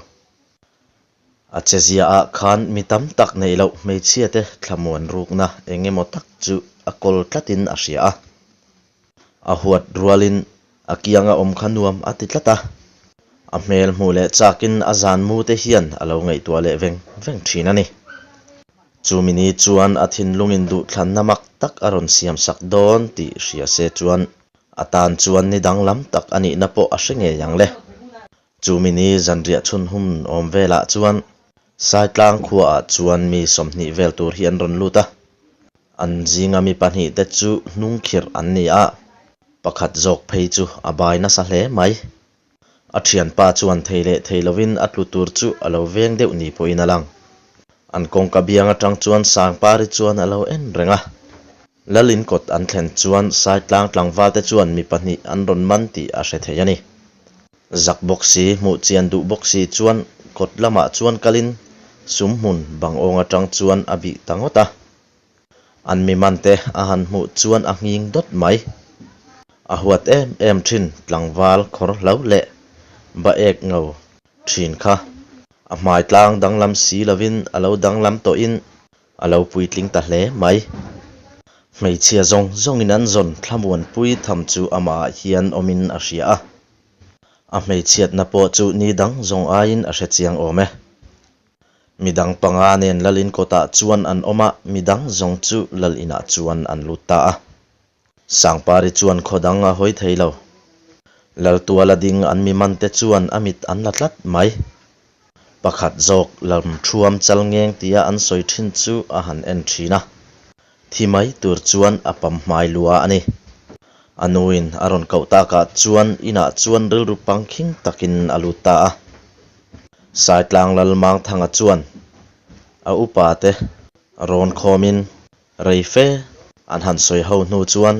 Speaker 1: A cheziaah khan mi tam tak neih loh hmeichhiate thlamuan rukna eng emaw tak chu a kawl tlatin a hria a. A huat rualin a kianga awm kha nuam a ti tlat a. A hmel hmuh leh chakin a zan mu te hian a lo ngaihtuah leh veng veng ṭhin a ni. Chumi ni chuan a thinlungin duhthlanna mak tak a rawn siamsak dawn tih hria se chuan A tan chuan ni danglam tak a nihna pawh a hre ngei ang le. Chumi ni zanriah chhun hun awm velah chuan Saitlang khuaah chuan mi 20 vel tur hi an rawn lut a. An zinga mi pahnih te chu hnung khirh an ni a, pakhat zawk phei chu a bai nasa hle mai. A thianpa chuan thei leh thei lovin a tlu tur chu a lo veng deuh ni pawhin a lang. An kawngka biang atang chuan Sangpari chuan a lo en reng a. Lal in kawt an thlen chuan Saitlang tlangval te chuan mi pahnih an rawn man tih a hre thei a ni. Zak bawk si, hmuh chian duh bawk si chuan kawt lamah chuan kalin sum hmun bang awng atang chuan a bih ta ngawt a. An mi mante a han hmuh chuan a nghing dawt mai. A huat em em thin tlangval khawr hlo leh ba ek ngo thin kha. A hmai tlang danglam si lovin a lo danglam tawhin a lo puitling ta hle mai. Hmeichhia zawng zawngin an zawn thlamuanpui tham chu amahah hian awmin a hria a. A hmeichhiatna pawh chu ni dang zawng aiin a hre chiang awm e. Midang panga nen Lalin kawtah chuan an awm a, midang zawng chu Lalinah chuan an lut ta a. Sangpari chuan khaw dang a hawi thei lo. Laltuala ding an mi mante chuan a mit an la tlat mai. Pakhat zawk lamthuam chal ngeng tia an sawi thin chu a han en thin a. Thi mai tur chuan a pam hmai lua a ni. A nuin a rawn koh takah chuan inah chuan rilru pangkhing takin a lut ta a. Saitlang Lalmangthanga chuan a upate rawn khawmin Rei fe an han sawi ho hnu chuan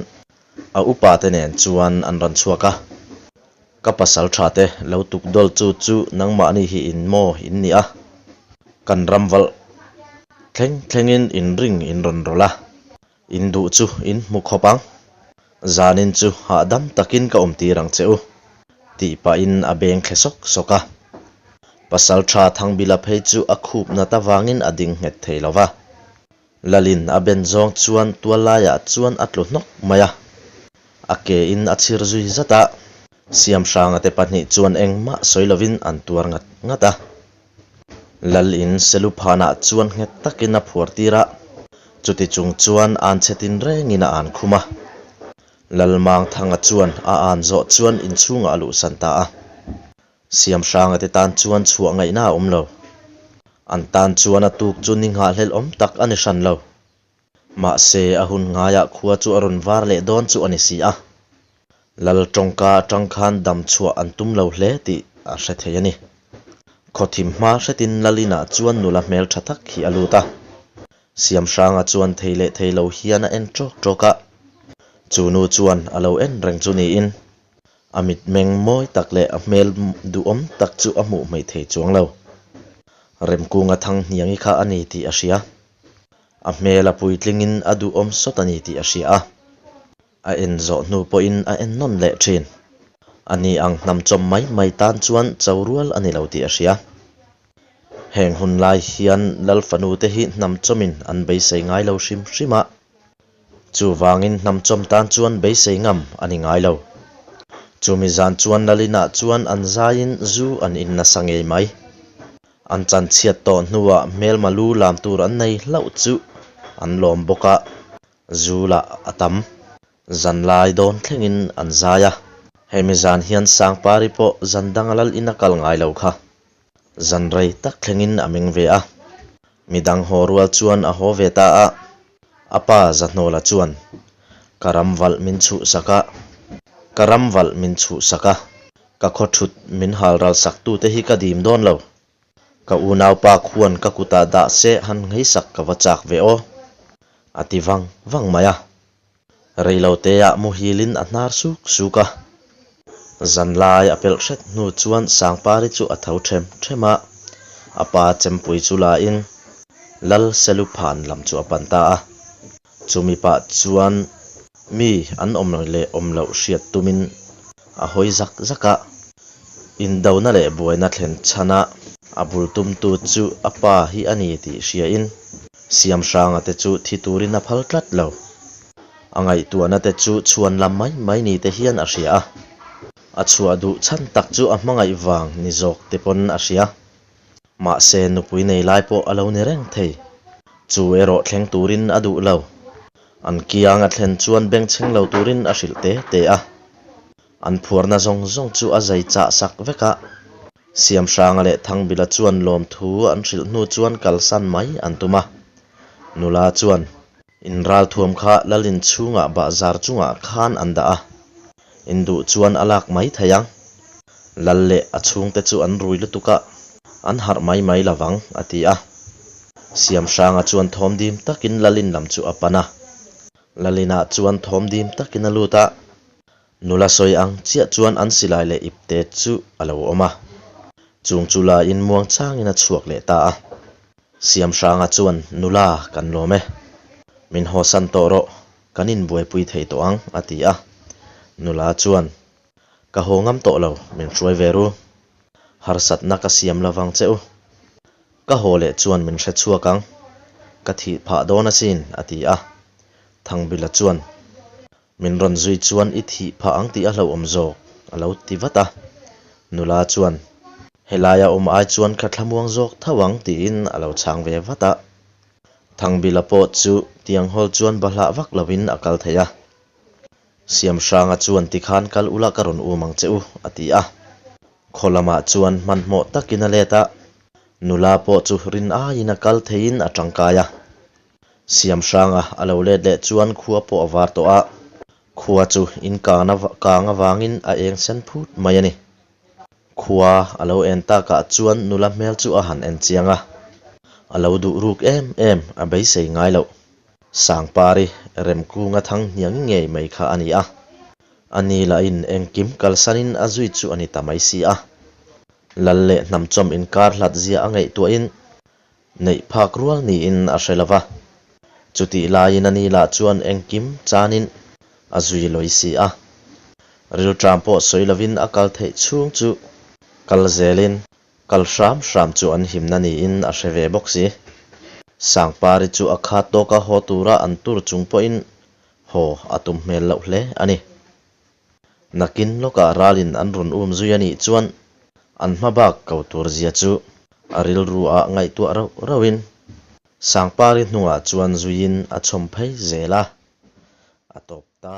Speaker 1: a upa te nen chuan an rawn chhuak a, Ka pasal tha te lo tuk dawl chu chu nangmahni hi in maw in ni a, kan ram valh thleng thlengin in ring in rawn rawlh a, in duh chu in hmu khawp ang, zanin chu hahdam takin ka awm tir ang che u, tih pahin a beng thle sawk sawk a. Pasal tha Thangbila phei chu a khup nat avangin a ding nghet thei lo va. Lalin a ben zawng chuan tual laiah chuan a tlu hnawk mai a, a ke in a chhir zui zat a, Siamhranga te pahnih chuan engmah sawi lovin an tuar ngat ngat a. Lalin Seluphanah chuan nghet takin a phuar tir a, chuti chung chuan an chhe tin rengin a an khum a. Lalmangthanga chuan a an zawh chuan inchhungah a luhsan ta a. Siamhranga te tan chuan chhuah ngaihna a awm lo. An tan chuan a tuk chu ni nghahhlelh awm tak a ni hran lo. Mahse, a hun ngaiah khua chu a rawn var leh dawn chu a ni si a. Lal tawngka atang khan dam chhuah an tum lo hle tih a hre thei a ni. Khawthim hma hretin Lal inah chuan nula hmel tha tak hi a lut a. Siamhranga chuan thei leh thei lo hian a en tawk tawk a. Chu nu chuan a lo en reng chu niin A mitmeng mawi tak leh a hmel duhawm tak chu a hmuh hmeih thei chuang lo. Remkunga Thanghniangi kha a ni tih a hria. A hmel a puitlingin a duhawm sawt a ni tih a hria a. A en zawh hnu pawhin a en nawn leh thin. A ni ang hnam chawm mai mai tan chuan cho rual a ni lo tih a hria. Heng hun lai hian Lal fanu te hi hnam chawmin an beisei ngai lo hrim hrim a. Chuvangin hnamchawm tan chuan beisei ngam a ni ngai lo. Chumi zan chuan Lalinah chuan an zaiin zu an in nasa ngei mai. An chanchhiat tawh hnuah hmelma lu lam tur an nei hlauh chu an lawm bawk a, zu lah a tam. Zanlai dawn thlengin an zai a. Hemi zan hian Sangpari pawh zan danga Lalin a kal ngai lo kha. Zan rei tak thlengin a meng ve a. Midang haw rual chuan a haw ve ta a, a pa Zahnawla chuan, Ka ram valh min chhuh sak a, ka ram valh min chhuh sak a, ka khaw thut min hal ral sak tute hi ka dim dawn lo. Ka unaupa khuan ka kutah dah se han ngheisak ka va chak ve aw, a ti vang vang mai a. Reiloteah muhilin a hnar suk suk a. Zanlai a pelh hret hnu chuan Sangpari chu a tho them them a, a pa chempui chu lain Lal Seluphan lam chu a pan ta a. Chumi pah chuan mi an awm leh awm loh hriat tumin a hawi zak zak a. Indona leh buaina thlen chhana a bul tumtu chu a pa hi a ni tih hriain Siamhranga te chu thi turin a phal tlat lo. A ngaihtuahna te chu chhuan lam mai mai ni te hian a hria a. A chhuah duh chhan tak chu a hmangaih vang ni zawk te pawn a hria. Mahse nupui nei lai pawh a lo ni reng thei. Chu erawh thleng turin a duh lo. An kiang a thlen chuan bengchheng lo turin a hrilh te te a. An phuarna zawng zawng chu a zai chah sak vek a. Siamhranga leh Thangbila chuan lawmthu an hrilh hnu chuan kalsan mai an tum a. Nula chuan in ralthuam kha Lalin chhungah bahzar chungah khan an dah a, in duh chuan a lak mai thei ang. Lal leh a chhungte chu an rui lutuk a, an harh mai mai lo vang, a ti a. Siamhranga chuan thawmdim takin Lalin lam chu a pan a. Lalinah chuan thawmdim takin a lut a. Nula sawi ang chiah chuan an silai leh ipte chu a lo awm a, chung chu lain muangchangin a chhuak leh ta a. Siamhranga chuan, Nula, kan lawm e. Min hawsan tawh rawh, kan inbuaipui thei tawh ang, a ti a. Nula chuan, Ka haw ngam tawh lo, min hruai ve ru. Harsatna ka siam lovang che u. Ka haw leh chuan min hre chhuak ang. Ka thih phah dawn asin, a ti a. Thangbila chuan, Min rawn zui chuan i thih phah ang tih a hlauhawm zawk, a lo ti vat a. Nula chuan, Helaia awm ai chuan ka thlamuang zawk tho ang, tiin a lo chhang ve vat a. Thangbila pawh chu tiang hawl chuan bahlah vak lovin a kal thei a. Siamhranga chuan tikhan kal ula ka rawn um ang che u, a ti a. Khaw lamah chuan hmanhmawh takin a let a. Nula pawh chu rin aiin a kal theiin a tangkai a. Siamhranga a lo let leh chuan khua pawh a var tawh a, khua chu in kangna kang avangin a eng sen phut mai a ni. Khua a lo en takah chuan nula hmel chu a han en chiang a, a lo duh ruk em em a beisei ngai loh. Sangpari Remkunga thang hniang ngei mai kha a ni a, a ni lahin engkim kalsanin a zui chu a ni ta mai si a. Lal leh hnamchawm inkar hlat zia a ngaihtuahin Neih phak rual niin a hre lo va. Chutih laiin a ni lah chuan engkim chanin a zui lawi si a. Rilṭam pawh sawi lovin a kal theih chhung chu kal zelin kal hram hram chu an himna niin a hre ve bawk si. Sangpari chu a khat tawka haw tura an tur chung pawhin haw a tum hmel loh hle a ni. Nakin lawkah ralin an rawn um zui a nih chuan an hma bak ko tur zia chu a rilru ah ngaihtuah rauh rauhin Sangpari hnungah chuan zuiin a chhawm phei zel a, a tawp ta.